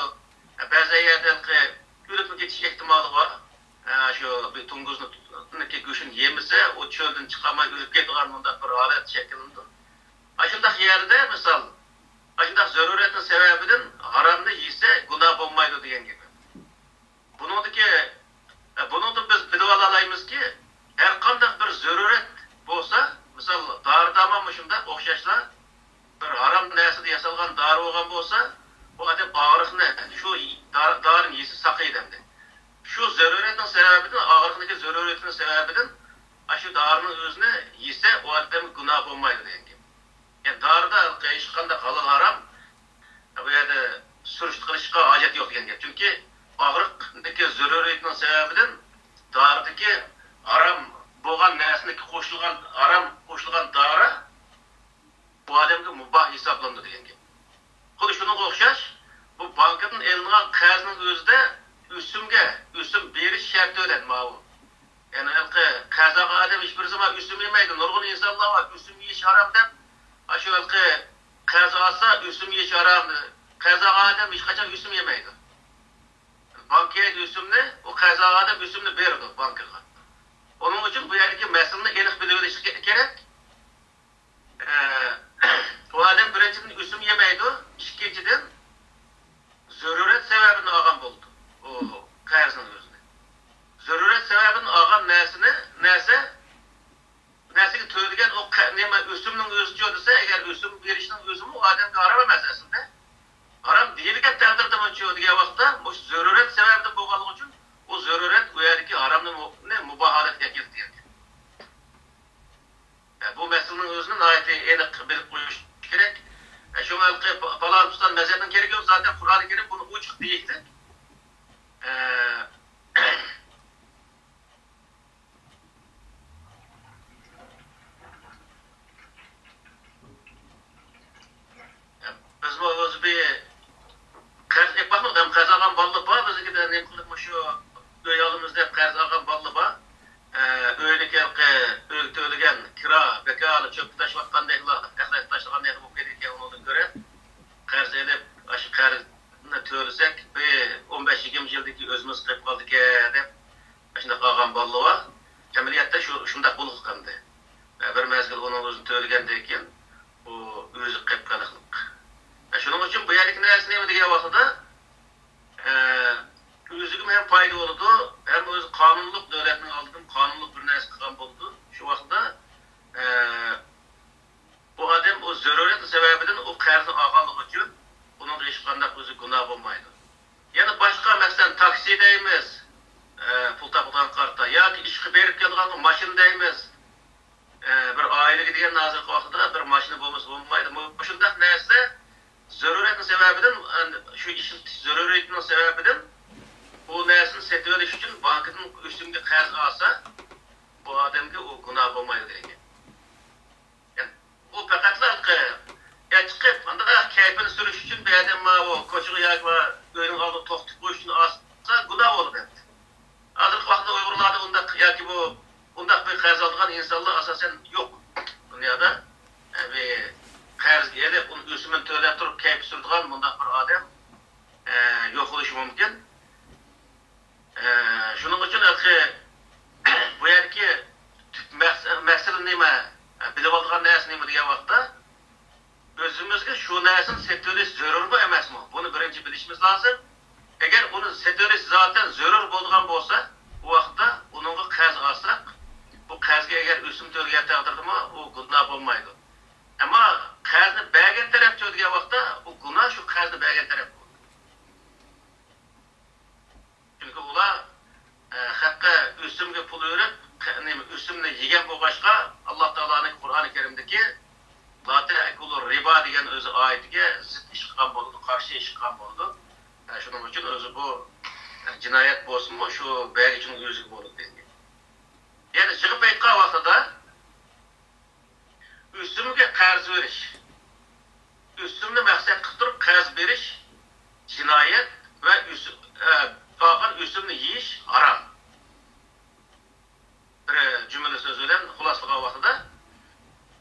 بەزى يەردە ھېلىقى ئۆلۈپمۇ كېتىش ئېھتىمالى بار. ھە، شۇ بىر توڭگۇزنىڭكى گۆشىنى يېمىسە، ئۇ چۆلدىن چىقالماي ئۆلۈپ كېتىدىغان مۇنداق بىر ھالەت شەكىللىنىدۇ. ئاشۇنداق يەردە، مىسال، ئاشۇنداق زۆرۈرىيەتنىڭ سەۋەبىدىن ھارامنى يېسە، گۇناھ بولمايدۇ دېگەن گېپى. بۇنىڭدىكى، ئە، بۇنىڭدىن بىز بىلىۋالالايمىزكى، ھەر قانداق بىر زۆرۈرەت بولسا، مىسال، دارى-دەرمان مۇشۇنداق ئوخشاشلا، بىر ھارام نەرسىدىن ياسالغان دارى بولغان بولسا، بۇ ئادەم ئاغرىقنى شۇ دار-، دارىنى يېسە ساقىيىدۇ ئەمدى. شۇ زۆرۈرەتنىڭ سەۋەبىدىن، ئاغرىقنىڭكى زۆرۈرىيىتىنىڭ سەۋەبىدىن ئاشۇ دارىنىڭ ئۆزىنى يېسە، ئۇ ئادەمگە گۇناھ بولمايدۇ دېگەن گەپ. يەنى دارىدا ھېچقانداق ھالال ھارام بۇ يەردە سۈرۈشتە قىلىشقا ھاجەت يوق دېگەن گەپ. چۈنكى ئاغرىقنىڭكى زۆرۈرىيىتىنىڭ سەۋەبىدىن دارىدىكى ھارام بولغان نەرسىنىڭكى قوشۇلغان، ھارام قوشۇلغان دارى بۇ ئادەمگە مۇباھ ھېسابلىنىدۇ دېگەن گەپ. خۇددى شۇنىڭغا ئوخشاش، بۇ بانكىدىن ئېلىنغان قەرزنىڭ ئۆزىدە ئۆسۈمگە، ئۆسۈم بېرىش شەرتى بىلەن ماۋۇ. يەنى ھېلىقى قەرز ئالغان ئادەم ھېچبىر زامان ئۆسۈم يېمەيدۇ. نۇرغۇن ئىنسانلار بار، ئۆسۈم يېيىش ھارام دەپ، ئاشۇ ھېلىقى قەرز ئالسا ئۆسۈم يېيىش ھارام. قەرز ئالغان ئادەم ھېچقاچان ئۆسۈم يېمەيدۇ. بانكا يەيدۇ ئۆسۈمنى، ئۇ قەرز ئالغان ئادەم ئۆسۈمنى بېرىدۇ بانكىغا. ئۇنىڭ ئۈچۈن بۇ يەردىكى مەسىلىنى ئېنىق بىلىۋېلىش كېرەك. ئە، ئۇ ئادەم بىرىنچىدىن ئۆسۈم يېمەيدۇ، ئىككىنچىدىن زۆرۈرەت سەۋەبىدىن ئالغان بولىدۇ ئۇ قەرزنىڭ ئۆزىنى. زۆرۈرەت سەۋەبىدىن ئالغان نەرسىنى، نەرسە، نەرسىگە تۆلىگەن ئۇ قە-، نېمە، ئۆسۈمنىڭ ئۆزىچۇ دېسە، ئەگەر ئۆسۈم بېرىشنىڭ ئۆزىمۇ ئۇ ئادەمگە ھارام ئەمەس ئەسلىدە. ھارام دېيىلگەن تەقدىردىمۇچۇ دېگەن ۋاقىتتا، مۇشۇ زۆرۈرەت سەۋەبىدىن بولغانلىقى ئۈچۈن، ئۇ زۆرۈرەت ئۇ يەردىكى ھارامنى مۇ-، نى مۇباھ ھالەتكە ئەكىلىپ دېگەن. بۇ مەسىلىنىڭ ئۆزىنى ناھايىتى ئېنىق بىلىپ قويۇش كېرەك. شۇڭا ھېلىقى پالان پۇستان مەزھەپنىڭ كېرىكى يوق. زاتەن قۇرئانى كەرىم بۇنى ئوچۇق دېيىشتى. بىزمۇ ئۆزى بىر قەرز ئېلىپ باقمىدۇق. ھەم قەرز ئالغان بالىلار بار، بىزنىڭكىدە نېمە قىلدۇق، مۇشۇ ئۆي ئالىمىز دەپ قەرز ئالغان بالىلار بار. ئە، ئۆينىڭكى ھېلىقى ئۆيگە تۆلىگەن كىرا، بىكارلا چۆپكە تاشلاۋاتقاندەكلا، ئەخلەتكە تاشلىغاندەكلا بولۇپ كېتىدىكەن، ئۇنىڭدىن كۆرە قەرز ئېلىپ، ئاشۇ قەرزنى تۆلىسەك، بىر ئون بەش يىگىرمە يىلدىن كېيىن ئۆزىمىز قېلىپ قالىدىكەن دەپ، ئاشۇنداق ئالغان بالىلار بار. ئەمەلىيەتتە شۇ، شۇنداق بولۇپ قالدى. بىر مەزگىل ئۇنىڭ ئۆزىنى تۆلىگەندىن كېيىن، ئۇ ئۆزى قېلىپ قېلىقلىق. شۇنىڭ ئۈچۈن بۇ يەردىكى نەرسە نېمە دېگەن ۋاقتىدا، ئە، ئۆزىگىمۇ ھەم پايدا بولىدۇ، ھەم ئۆزى قانۇنلۇق، دۆلەتنىڭ ئالدىدىمۇ قانۇنلۇق بىر نەرسە قىلغان بولىدۇ. شۇ ۋاقىتتا، ئە، بۇ ئادەم ئۇ زۆرۈرىيەت سەۋەبىدىن ئۇ قەرزنى ئالغانلىقى ئۈچۈن ئۇنىڭغا ھېچقانداق ئۆزى گۇناھ بولمايدۇ. يەنە باشقا، مەسىلەن، تاكسى دەيمىز، ئە، پۇل تاپىدىغان قارتا ياكى ئىشقا بېرىپ كېلىدىغان ماشىنا دەيمىز. ئە، بىر ئائىلىگە دېگەن ھازىرقى ۋاقىتتا بىر ماشىنا بولمىسا بولمايدۇ. مۇشۇنداق نەرسە زۆرۈرىيەتنىڭ سەۋەبىدىن، ئە، شۇ ئىشلىتىش زۆرۈرىيىتىنىڭ سەۋەبىدىن بۇ نەرسىنى سېتىۋېلىش ئۈچۈن بانكىدىن ئۆسۈمگە قەرز ئالسا، بۇ ئادەمگە ئۇ گۇناھ بولمايدۇ دېگەن گەپ. يەنى ئۇ پەقەتلا ھېلىقى، يا چىقىپ، ئانداق كەيپىنى سۈرۈش ئۈچۈن بىر ئادەم ماۋۇ كوچىغا ياكى ئۆينىڭ ئالدىغا توختىتىپ قويۇش ئۈچۈن ئالسا، گۇناھ بولىدۇ ئەمدى. ھازىرقى ۋاقىتتا ئۇيغۇرلاردا ئۇنداق ياكى بۇ، ئۇنداق بىر قەرز ئالىدىغان ئىنسانلار ئاساسەن يوق دۇنيادا. بىر قەرزگە ئېلىپ، ئۇنى ئۆسۈمىنى تۆلەپ تۇرۇپ كەيپ سۈرىدىغان مۇنداق بىر ئادەم، ئە، يوق بولۇشى مۇمكىن. ئە، شۇنىڭ ئۈچۈن ھېلىقى بۇ يەردىكى تۈپ مەقس-، مەسىلە نېمە؟ ئە، بىلىۋالىدىغان نەرسە نېمە دېگەن ۋاقىتتا، ئۆزىمىزگە شۇ نەرسىنى سېتىۋېلىش زۆرۈرمۇ ئەمەسمۇ؟ بۇنى بىرىنچى بىلىشىمىز لازىم. ئەگەر ئۇنى سېتىۋېلىش زاتەن زۆرۈر بولىدىغان بولسا، ئۇ ۋاقىتتا ئۇنىڭغا قەرز ئالساق، بۇ قەرزگە ئەگەر ئۆسۈم تۆلىگەن تەقدىردىمۇ ئۇ گۇناھ بولمايدۇ. ئەمما قەرزنى بەرگەن تەرەپ تۆلىگەن ۋاقىتتا ئۇ گۇناھ شۇ قەرزنى بەرگەن تەرەپ بولىدۇ. چۈنكى ئۇلار، ئە، خەققە ئۆسۈمگە پۇل بېرىپ، قە-، نېمە، ئۆسۈمنى يېگەن بولغاچقا، ئاللا تائالانىڭ قۇرئانى كەرىمدىكى «لا تأكلوا الربا» دېگەن ئۆزى ئايىتىگە زىت ئىش قىلغان بولىدۇ، قارشى ئىش قىلغان بولىدۇ. ئە، شۇنىڭ ئۈچۈن ئۆزى بۇ، ئە، جىنايەت بولسىمۇ، شۇ بەرگۈچىنىڭ ئۆزىگە بولىدۇ دېگەن. يەنى يىغىپ ئېيتقان ۋاقتىدا، ئۆسۈمگە قەرز بېرىش، ئۆسۈمنى مەقسەت قىلىپ تۇرۇپ قەرز بېرىش جىنايەت ۋە ئۆسۈم، ئە، ئالغان ئۆسۈمنى يېيىش ھارام. بىر جۈملە سۆز بىلەن خۇلاسىلىغان ۋاقتىدا،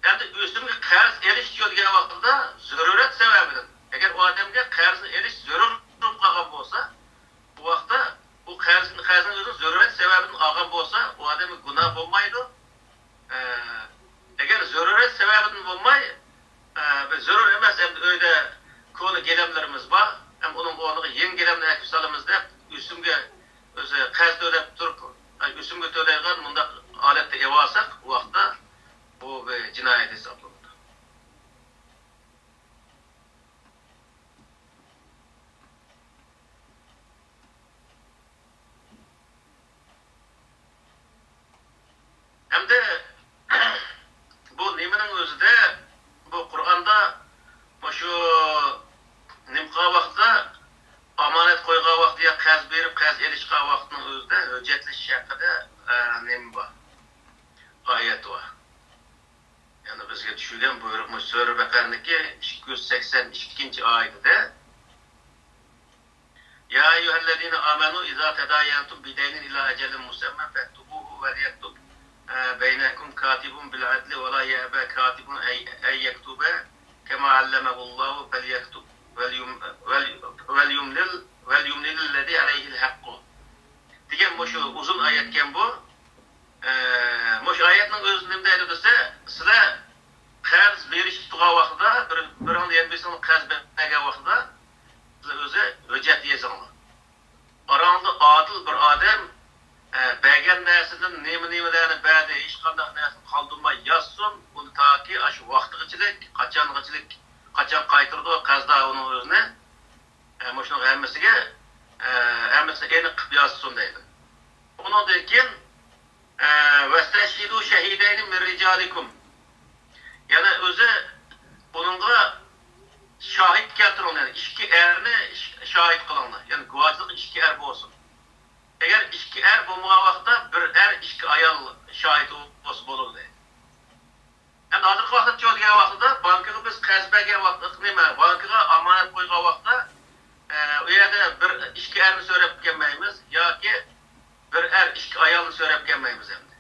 ئەمدى ئۆسۈمگە قەرز ئېلىش دېگەن ۋاقتىدا زۆرۈرەت سەۋەبىدىن، ئەگەر ئۇ ئادەمگە قەرزنى ئېلىش زۆرۈر بولۇپ قالغان بولسا، بۇ ۋاقىتتا بۇ قەرز، قەرزنى ئۆزىنىڭ زۆرۈرەت سەۋەبىدىن ئالغان بولسا، ئۇ ئادەمگە گۇناھ بولمايدۇ. ئە، ئەگەر زۆرۈرەت سەۋەبىدىن بولماي، ئە، بىر زۆرۈر ئەمەس، ئەمدى ئۆيدە كونا گىلەملىرىمىز بار، ھەم ئۇنىڭ ئورنىغا يېڭى گىلەمنى ئەكىپ سالىمىز دەپ، ئۆسۈمگە ئۆزى قەرز تۆلەپ تۇرۇپ، ئە، ئۆسۈمگە تۆلەيدىغان مۇنداق ھالەتتە ئېلىۋالساق، ئۇ ۋاقىتتا بۇ بىر جىنايەت ھېسابلىنىدۇ. ھەمدە بۇ نېمىنىڭ ئۆزىدە، بۇ قۇرئاندا مۇشۇ نېمە قىلغان ۋاقىتتا، ئامانەت قويغان ۋاقتى يا قەرز بېرىپ قەرز ئېلىشقان ۋاقىتنىڭ ئۆزىدە ھۆججەتلىشىش ھەققىدە، ئە، نېمە بار؟ ئايەت بار. يەنى بىزگە چۈشۈرگەن بۇيرۇقمۇ سۈرە بەقەرىنىڭكى ئىككى يۈز سەكسەن ئىككىنچى ئايىتىدە، يا أيها الذين آمنوا إذا تداينتم بدين إلى أجل مسمى فاكتبوه وليكتب، آه، بينكم كاتب بالعدل ولا يأب كاتب أن، أن يكتب كما علمه الله فليكتب وليم-، ول-، وليملل، وليملل الذي عليه الحق دېگەن مۇشۇ ئۇزۇن ئايەتكەن بۇ. ئە، مۇشۇ ئايەتنىڭ ئۆزى نېمە دەيدۇ دېسە، سىلەر قەرز بېرىشكە تۇرغان ۋاقتىدا، بىر، بىرىڭلار يەنە بىرسىڭلار قەرز بەرگەن ۋاقتىدا، سىلەر ئۆزى ھۆججەت يېزىڭلار. ئاراڭلاردا ئادىل بىر ئادەم، ئە، بەرگەن نەرسىدىن نېمە-نېمىلەرنى بەردى، ھېچقانداق نەرسىنى قالدۇرماي يازسۇن، ئۇنى تاكى ئاشۇ ۋاقتىغىچىلىك، قاچانغىچىلىك، قاچان قايتۇرىدۇ قەرزدار ئۇنىڭ ئۆزىنى، ئە، مۇشۇنىڭ ھەممىسىگە، ئە، ھەممىسىنى ئېنىق قىلىپ يازسۇن دەيدۇ. ئۇنىڭدىن كېيىن، ئە، «واستشهدوا شهيدين من رجالكم». يەنى ئۆزى بۇنىڭغا شاھىت كەلتۈرۈڭلار، يەنى ئىككى ئەرنى ش-، شاھىت قىلىڭلار. يەنى گۇۋاھچىلىق ئىككى ئەر بولسۇن. ئەگەر ئىككى ئەر بولمىغان ۋاقىتتا بىر ئەر، ئىككى ئايال شاھىت بولسا بولىدۇ دەيدۇ. ئەمدى ھازىرقى ۋاقىتتا چۆ دېگەن ۋاقتىدا بانكىغا بىز قەرز بەرگەن ۋاقىت، نېمە، بانكىغا ئامانەت قويغان ۋاقىتتا، ئە، ئۇ يەردە بىر ئىككى ئەرنى سۆرەپ كەلمەيمىز ياكى بىر ئەر ئىككى ئايالنى سۆرەپ كەلمەيمىز ئەمدى.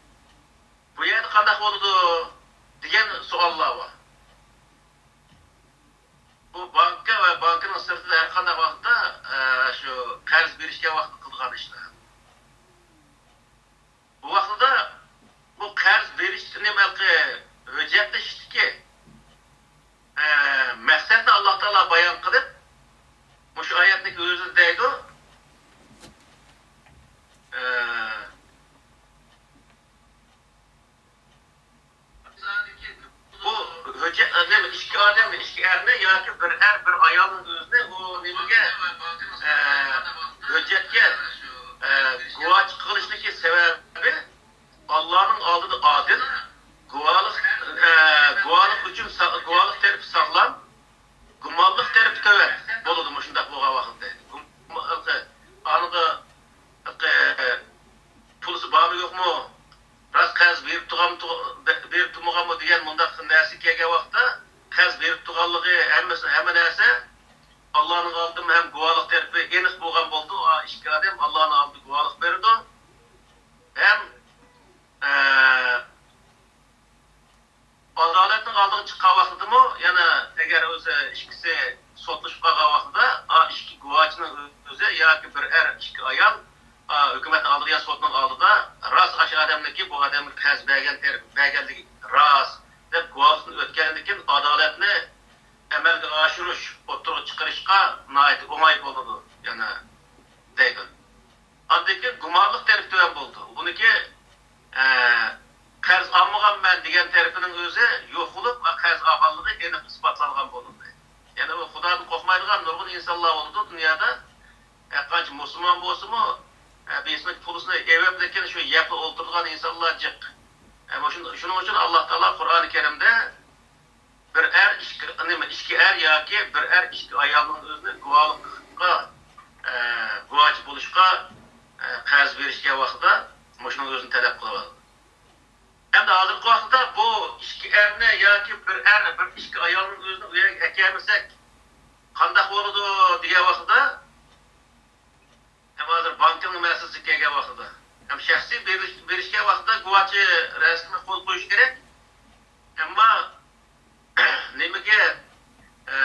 بۇ يەردە قانداق بولىدۇ دېگەن سوئاللار بار. بۇ بانكا ۋە بانكىنىڭ سىرتىدا ھەر قانداق ۋاقىتتا، ئە، شۇ قەرز بېرىشكەن ۋاقىتتا قىلىدىغان ئىشلار. بۇ ۋاقتىدا بۇ قەرز بېرىش نېمە ھەققى ھۆججەتلىشىشتىكى، ئە، مەقسەتنى ئاللا تائالا بايان قىلىپ، مۇشۇ ئايەتنىڭ ئۆزىدە دەيدۇ، ئە، بۇ ھۆججەت، نېمە، ئىككى ئادەمنى، ئىككى ئەرنى ياكى بىر ئەر، بىر ئايالنىڭ ئۆزىنى ئۇ نېمىگە، ئە، ھۆججەتكە، ئە، گۇۋاچى قىلىشنىكى سەۋەبى ئاللانىڭ ئالدىدا ئادىل، گۇۋاھلىق، ئە، گۇۋاھلىق ئۈچۈن سا-، گۇۋاھلىق تەرىپى ساغلام، گۇمانلىق تەرىپى تۆۋەن بولىدۇ مۇشۇنداق بولغان ۋاقىتتا. گۇم-، ئانىدا، ئە، پۇلسى بارمۇ يوقمۇ؟ راست قەرز بېرىپ تۇرغانمۇ، بېرىپ تۇرمىغانمۇ دېگەن مۇنداق نەرسە كەلگەن ۋاقىتتا، قەرز بېرىپ تۇرغانلىقى ھەممىسى، ھەممە نەرسە ئاللانىڭ ئالدىدا ھەم گۇۋاھلىق تەرىپى ئېنىق بولغان بولىدۇ. ئا، ئىككى ئادەم ئاللانىڭ ئالدىدا گۇۋاھلىق بېرىدۇ. ھەم، ئە، ئادالەتنىڭ ئالدىغا چىققان ۋاقتىدىمۇ، يەنە ئەگەر ئۆزى ئىككىسى سوتلىشىپ قالغان ۋاقتىدا، ئا، ئىككى گۇۋاچىنىڭ ئۆزى ياكى بىر ئەر، ئىككى ئايال، ئا، ھۆكۈمەتنىڭ ئالدىدا يا سوتنىڭ ئالدىدا راست ئاشۇ ئادەمنىكى بۇ ئادەمگە قەرز بەرگەن تەرەپ بەرگەنلىكى راست دەپ گۇۋاھلىقتىن ئۆتكەندىن كېيىن ئادالەتنى ئەمەلگە ئاشۇرۇش، ئوتتۇرىغا چىقىرىشقا ناھايىتى ئوڭاي بولىدۇ، يەنە دەيدۇ. ئاندىن كېيىن گۇمانلىق تەرىپى تۆۋەن بولىدۇ. بۇنىڭكى، ئە، قەرز ئالمىغانمەن دېگەن تەرىپىنىڭ ئۆزى يوق بولۇپ، قەرز ئالغانلىقى ئېنىق ئىسپاتلانغان بولىدۇ. يەنى ئۇ خۇدادىن قورقمايدىغان نۇرغۇن ئىنسانلار بولىدۇ دۇنيادا. ھەرقانچە مۇسۇلمان بولسىمۇ، ئە، بىرسىنىڭ پۇلىسىنى ئېلىپ، لېكىن شۇ يەپلا ئولتۇرىدىغان ئىنسانلار جىق. ئە، مۇشۇ-، شۇنىڭ ئۈچۈن ئاللا تائالا قۇرئانى كەرىمدە بىر ئەر ئىككى، نېمە، ئىككى ئەر ياكى بىر ئەر ئىككى ئايالنىڭ ئۆزىنى گۇۋاھلىققا، ئە، گۇۋاچى بولۇشقا، ئە، قەرز بېرىشكەن ۋاقتىدا مۇشۇنىڭ ئۆزىنى تەلەپ قىلىۋالىدۇ. ئەمدى ھازىرقى ۋاقىتتا بۇ ئىككى ئەرنى ياكى بىر ئەر، بىر ئىككى ئايالنى ئۆزىنى ئۇ يەرگە ئەكەلمىسەك قانداق بولىدۇ دېگەن ۋاقىتتا، ھەم ھازىر بانكىنىڭ مەسىلىسىگە كەلگەن ۋاقتىدا، ھەم شەخسىي بېرىش-، بېرىشكەن ۋاقتىدا گۇۋاچى رەسىمىگە قول قويۇش كېرەك. ئەمما نېمىگە، ئە،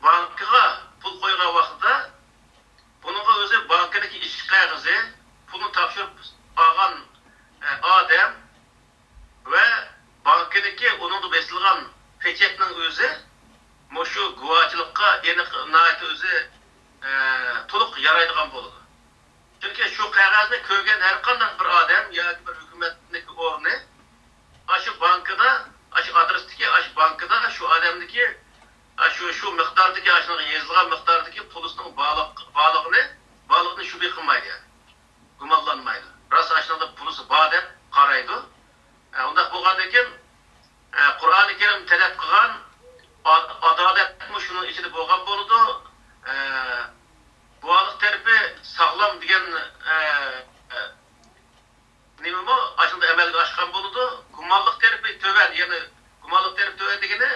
بانكىغا پۇل قويغان ۋاقتىدا بۇنىڭغا ئۆزى بانكىدىكى ئىشىك قەغىزى، پۇلنى تاپشۇرۇپ ئالغان، ئە، ئادەم، ۋە بانكىنىڭكى ئۇنىڭدا بېسىلغان پېچەتنىڭ ئۆزى مۇشۇ گۇۋاچىلىققا ئېنىق، ناھايىتى ئۆزى، ئە، تولۇق يارايدىغان بولىدۇ. چۈنكى شۇ قەغەزنى كۆرگەن ھەر قانداق بىر ئادەم ياكى بىر ھۆكۈمەتنىڭكى ئورنى ئاشۇ بانكىدا، ئاشۇ ئادرېستىكى، ئاشۇ بانكىدا شۇ ئادەمنىڭكى، ئاشۇ، شۇ مىقداردىكى، ئاشۇنىڭغا يېزىلغان مىقداردىكى پۇلىسىنىڭ بارلىق-، بارلىقىنى، بارلىقىنى شۈبھە قىلمايدۇ، يەنى گۇمانلانمايدۇ. راست ئاشۇنىڭدا پۇلىسى بار دەپ قارايدۇ. ئە، ئۇنداق بولغاندىن كېيىن، ئە، قۇرئانى كەرىم تەلەپ قىلغان ئا-، ئادالەتمۇ شۇنىڭ ئىچىدە بولغان بولىدۇ. ئە، گۇۋاھلىق تەرىپى ساغلام دېگەن، ئە، ئە، نېمىمۇ ئاشۇنداق ئەمەلگە ئاشقان بولىدۇ. گۇمانلىق تەرىپى تۆۋەن، يەنى گۇمانلىق تەرىپى تۆۋەن دېگىنى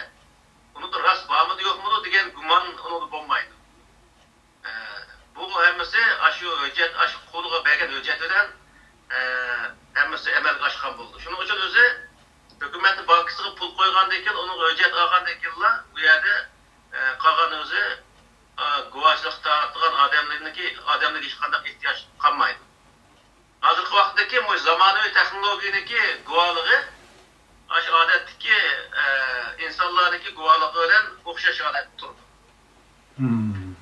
ئۇنىڭدا راست بارمىدۇ يوقمىدۇ دېگەن گۇمان ئۇنىڭدا بولمايدۇ. ئە، بۇ ھەممىسى ئاشۇ ھۆججەت، ئاشۇ قولىغا بەرگەن ھۆججەت بىلەن، ئە، ھەممىسى ئەمەلگە ئاشقان بولىدۇ. شۇنىڭ ئۈچۈن ئۆزى ھۆكۈمەتنىڭ بانكىسىغا پۇل قويغاندىن كېيىن، ئۇنىڭغا ھۆججەت ئالغاندىن كېيىنلا بۇ يەردە، ئە، قالغان ئۆزى، ئە، گۇۋاچىلىق تارتىدىغان ئادەملەرنىڭكى، ئادەملەرگە ھېچقانداق ئېھتىياج قالمايدۇ. ھازىرقى ۋاقىتتىكى مۇشۇ زامانىۋى تېخنولوگىيەنىڭكى گۇۋاھلىقى ئاشۇ ئادەتتىكى، ئە، ئىنسانلارنىڭكى گۇۋاھلىقى بىلەن ئوخشاش ھالەتتە تۇرىدۇ. مم.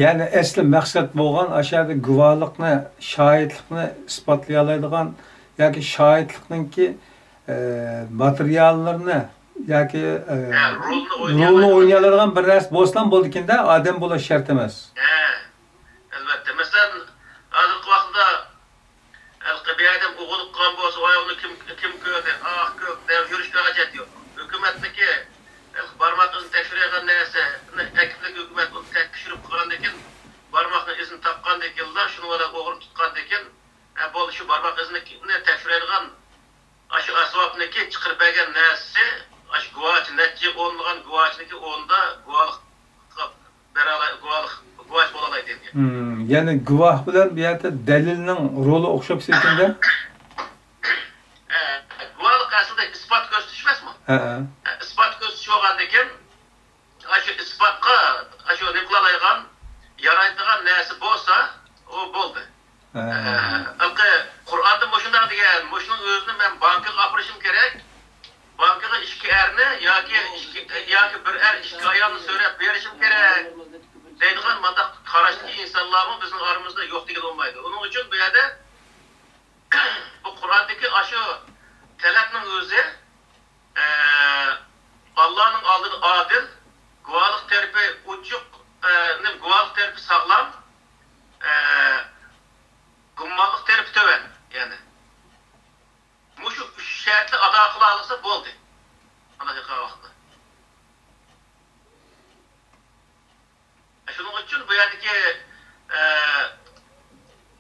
يەنى ئەسلى مەقسەت بولغان ئاشۇ يەردە گۇۋاھلىقنى، شاھىتلىقنى ئىسپاتلىيالايدىغان ياكى شاھىتلىقنىڭكى، ئە، ماتېرىياللىرىنى ياكى، ئە، ھە، رولنى رولنى ئوينىيالايدىغان. ئوينىيالايدىغان بىر نەرسە بولسىلا بولىدىكەن-دە، ئادەم بولۇش شەرت ئەمەس. ھە. ئەلۋەتتە. مەسىلەن، ھازىرقى ۋاقىتتا ھېلىقى بىر ئادەم ئوغرىلىق قىلغان بولسا، ۋاي، ئۇنى كىم، كىم كۆردى؟ ئاھ، كۆردى دەپ يۈرۈشكە ھاجەت يوق. ھۆكۈمەتنىڭكى ھېلىقى بارماق ئىزىنى تەكشۈرۈۋالغان نەرسىنى ئەكىپلىك ھۆكۈمەت ئۇنى تەكشۈرۈپ قىلغاندىن كېيىن، بارماقنىڭ ئىزىنى تاپقاندىن كېيىنلا، شۇنى بىلەن ئوغرىنى تۇتقاندىن كېيىن، ھە، بولدى، شۇ بارماق ئىزىنى تەكشۈرەيدىغان ئاشۇ ئەسۋابنىڭكى چىقىرىپ بەرگەن نەرسىسى، ئاشۇ گۇۋاچى، نەچچە ئونلىغان گۇۋاچىنىڭكى ئورنىدا گۇۋاھلىققا بېرەلەي-، گۇۋاھلىق، گۇۋاچى بولالايدۇ دېگەن. ھىم، يەنى گۇۋاھ بىلەن بۇ يەردە دەلىلنىڭ رولى ئوخشاپ كېتىدىكەن-دە. ئە، گۇۋاھلىق ئەسلىدە ئىسپات كۆرسىتىش ئەمەسمۇ؟ ھەئە. ئە، ئىسپات كۆرسىتىش بولغاندىن كېيىن، ئاشۇ ئىسپاتقا، ئاشۇ نېمە قىلالايدىغان، يارايدىغان نەرسە بولسا، ئۇ بولدى. ھە. ئە، ھېلىقى قۇرئاندا مۇشۇنداق دېگەن، مۇشۇنىڭ ئۆزىنى مەن بانكىغا ئاپىرىشىم كېرەك. بانكىغا ئىككى ئەرنى ياكى ئىككى، ياكى بىر ئەر ئىككى ئايالنى سۆرەپ بېرىشىم كېرەك دەيدىغان مانداق قاراشتىكى ئىنسانلارمۇ بىزنىڭ ئارىمىزدا يوق دېگىلى بولمايدۇ. ئۇنىڭ ئۈچۈن بۇ يەردە بۇ قۇرئاندىكى ئاشۇ تەلەپنىڭ ئۆزى، ئە، ئاللانىڭ ئالدىدا ئادىل، گۇۋاھلىق تەرىپى ئوچۇق، ئە، نېمە، گۇۋاھلىق تەرىپى ساغلام، ئە، گۇمانلىق تەرىپى تۆۋەن، يەنى. مۇشۇ ئۈچ شەرتنى ئادا قىلالىسا بولدى. ئانا ھېلىقى ۋاقىتتا. شۇنىڭ ئۈچۈن بۇ يەردىكى، ئە،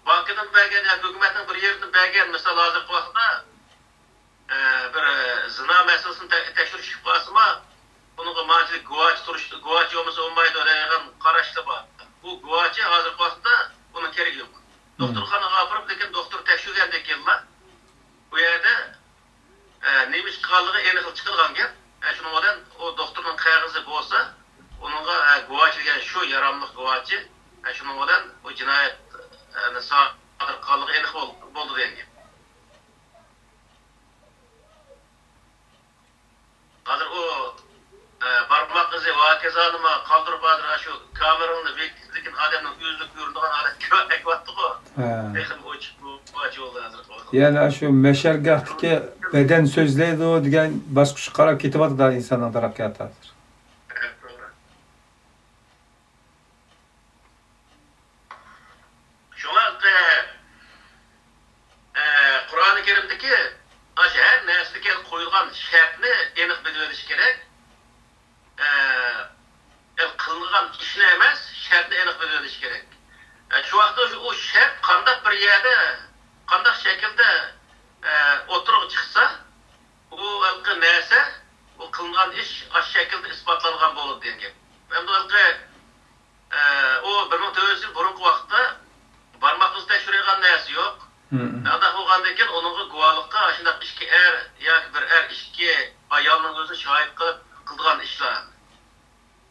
بانكىدىن بەرگەن ياكى ھۆكۈمەتنىڭ بىر يېرىدىن بەرگەن، مىسال، ھازىرقى ۋاقىتتا، ئە، بىر، ئە، زىنا مەسىلىسىنى تە-، تەكشۈرۈشكە بارسىمۇ، بۇنىڭغا مانچىلىك گۇۋاچى تۇرۇش، گۇۋاچى بولمىسا بولمايدۇ دەيدىغان قاراشلار بار. بۇ گۇۋاچى ھازىرقى ۋاقىتتا بۇنىڭ كېرىكى يوق. مم. دوختۇرخانىغا ئاپىرىپ، لېكىن دوختۇر تەكشۈرگەندىن كېيىنلا، بۇ يەردە، ئە، نېمە ئىش قىلغانلىقى ئېنىق چىقىدىغان گەپ. ئە، شۇنىڭ بىلەن ئۇ دوختۇرنىڭ قەغىزى بولسا، ئۇنىڭغا، ئە، گۇۋاچى دېگەن شۇ ياراملىق گۇۋاچى. ئە، شۇنىڭ بىلەن ئۇ جىنايەت، ئە، سادىر قىلغانلىقى ئېنىق بول-، بولدى دېگەن گەپ. ھازىر ئۇ، ئە، بارماق ئىزى ۋە ھاكازانىمۇ قالدۇرۇپ، ھازىر شۇ كامېرىڭنى بېكىتىپ، لېكىن ئادەمنىڭ ئۆزىنى كۆرۈنىدىغان ھالەتكە ئەكىۋاتتىغۇ. ھە. تېخىمۇ ئوچۇق بولدى ھازىر. يەنى شۇ مەشەرگاھتىكى بەدەن سۆزلەيدۇ دېگەن باسقۇچقا قاراپ كېتىۋاتىدۇ ئىنساننىڭ تەرەققىياتى ھازىر. ھە، توغرا. شۇڭا، ئە، ئە، قۇرئانى كەرىمدىكى ئاشۇ ھەر نەرسىدىكى قويۇلغان شەرتنى ئېنىق بىلىۋېلىش كېرەك. ئە، ئە، قىلىنغان ئىشنى ئەمەس، شەرتنى ئېنىق بىلىۋېلىش كېرەك. ئە، شۇ ۋاقىتتا شۇ، ئۇ شەرت قانداق بىر يەردە، قانداق شەكىلدە ئوتتۇرىغا چىقسا، ئۇ ھېلىقى نەرسە، ئۇ قىلىنغان ئىش ئاشۇ شەكىلدە ئىسپاتلانغان بولىدۇ دېگەن گەپ. ئەمدى ھېلىقى، ئە، ئۇ بىر مىڭ تۆت يۈز يىل بۇرۇنقى ۋاقىتتا بارماق ئىزى تەكشۈرۈلگەن نەرسە يوق. ئانداق بولغاندىن كېيىن ئۇنىڭغا گۇۋاھلىققا ئاشۇنداق ئىككى ئەر ياكى بىر ئەر ئىككى ئايالنىڭ ئۆزىنى شاھىت قىلىپ قىلىدىغان ئىشلار.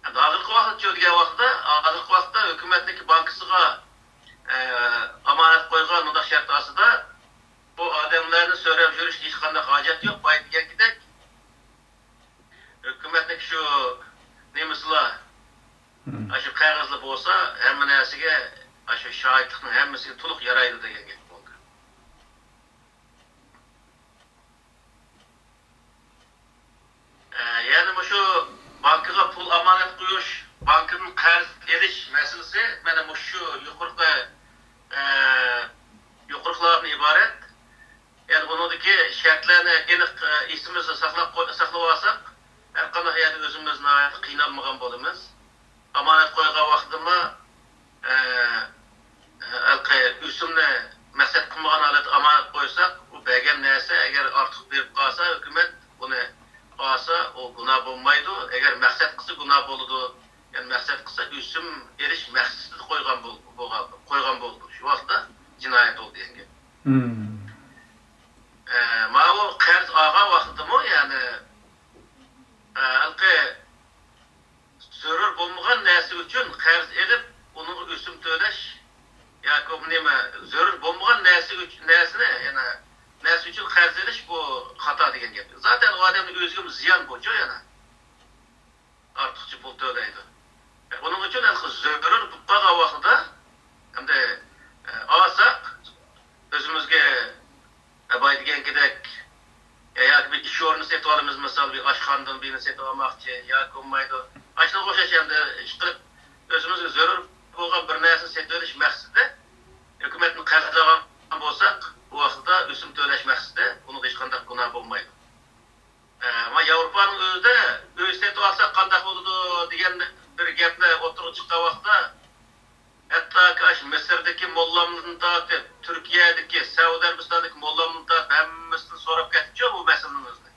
ھازىرقى ۋاقىتچۇ دېگەن ۋاقىتتا، ھازىرقى ۋاقىتتا ھۆكۈمەتنىڭكى بانكىسىغا، ئە، ئامانەت قويغان مۇنداق شەرت ئاستىدا، بۇ ئادەملەرنى سۆرەپ يۈرۈشكە ھېچقانداق ھاجەت يوق. بايا دېگەنكىدەك، ھۆكۈمەتنىڭكى شۇ نېمىسىلا، ئاشۇ قەغەزلا بولسا، ھەممە نەرسىگە، ئاشۇ شاھىتلىقنىڭ ھەممىسىگە تولۇق يارايدۇ دېگەن گەپ بولدى. ئە، يەنى مۇشۇ بانكىغا پۇل ئامانەت قويۇش، بانكىدىن قەرز ئېلىش مەسىلىسى مانا مۇشۇ يۇقىرىقى، ئە، يۇقىرىقىلاردىن ئىبارەت. يەنى بۇنىڭدىكى شەرتلەرنى ئېنىق، ئە، ئېسىمىزدە ساقلاپ قوي-، ساقلىۋالساق، ھەرقانداق يەردە ئۆزىمىز ناھايىتى قىينالمىغان بولىمىز. ئامانەت قويغان ۋاقتىدىمۇ، ئە، ھېلىقى ئۆسۈمنى مەقسەت قىلمىغان ھالەتتە ئامانەت قويساق، ئۇ بەرگەن نەرسە ئەگەر ئارتۇق بېرىپ قالسا، ھۆكۈمەت ئۇنى ئالسا، ئۇ گۇناھ بولمايدۇ. ئەگەر مەقسەت قىلسا، گۇناھ بولىدۇ. يەنى مەقسەت قىلسا، ئۆسۈم ئېلىش مەقسىتىدە قويغان بول-، بولغان، قويغان بولىدۇ. شۇ ۋاقىتتا جىنايەت بولدى دېگەن گەپ. ئە، ماۋۇ قەرز ئالغان ۋاقتىدىمۇ، يەنى، ئە، ھېلىقى زۆرۈر بولمىغان نەرسە ئۈچۈن قەرز ئېلىپ، ئۇنىڭغا ئۆسۈم تۆلەش ياكى نېمە، زۆرۈر بولمىغان نەرسە ئۈچ-، نەرسىنى، يەنە نەرسە ئۈچۈن قەرز ئېلىش، بۇ خاتا دېگەن گەپ. زاتەن ئۇ ئادەمنىڭ ئۆزىگىمۇ زىيان بۇچۇ يەنە. ئارتۇقچە پۇل تۆلەيدۇ. ئۇنىڭ ئۈچۈن ھېلىقى زۆرۈر بولۇپ قالغان ۋاقتىدا، ئەمدى، ئە، ئالساق، ئۆزىمىزگە، ئە، بايا دېگەنكىدەك، ئە، ياكى بىر ئىش ئورنى سېتىۋالىمىز، مىسال، بىر ئاشخانىدىن بىرنى سېتىۋالماقچى ياكى بولمايدۇ. ئاشۇنىڭغا ئوخشاش ئەمدى ئىشقىلىپ، ئۆزىمىزگە زۆرۈر بولغان بىر نەرسىنى سېتىۋېلىش مەقسىتىدە ھۆكۈمەتتىن قەرز ئالغان بولساق، ئۇ ۋاقىتتا ئۆسۈم تۆلەش مەقسىتىدە ئۇنىڭغا ھېچقانداق گۇناھ بولمايدۇ. ئە، ما ياۋروپانىڭ ئۆزىدە ئۆي سېتىۋالساق قانداق بولىدۇ دېگەن بىر گەپلەر ئوتتۇرىغا چىققان ۋاقىتتا، ھەتتاكى ئاشۇ مىسىردىكى موللامدىن تارتىپ، تۈركىيەدىكى، سەئۇدى ئەرەبىستاندىكى موللامدىن تارتىپ ھەممىسىدىن سوراپ كەتتىچۇ بۇ مەسىلىنىڭ ئۆزىنى.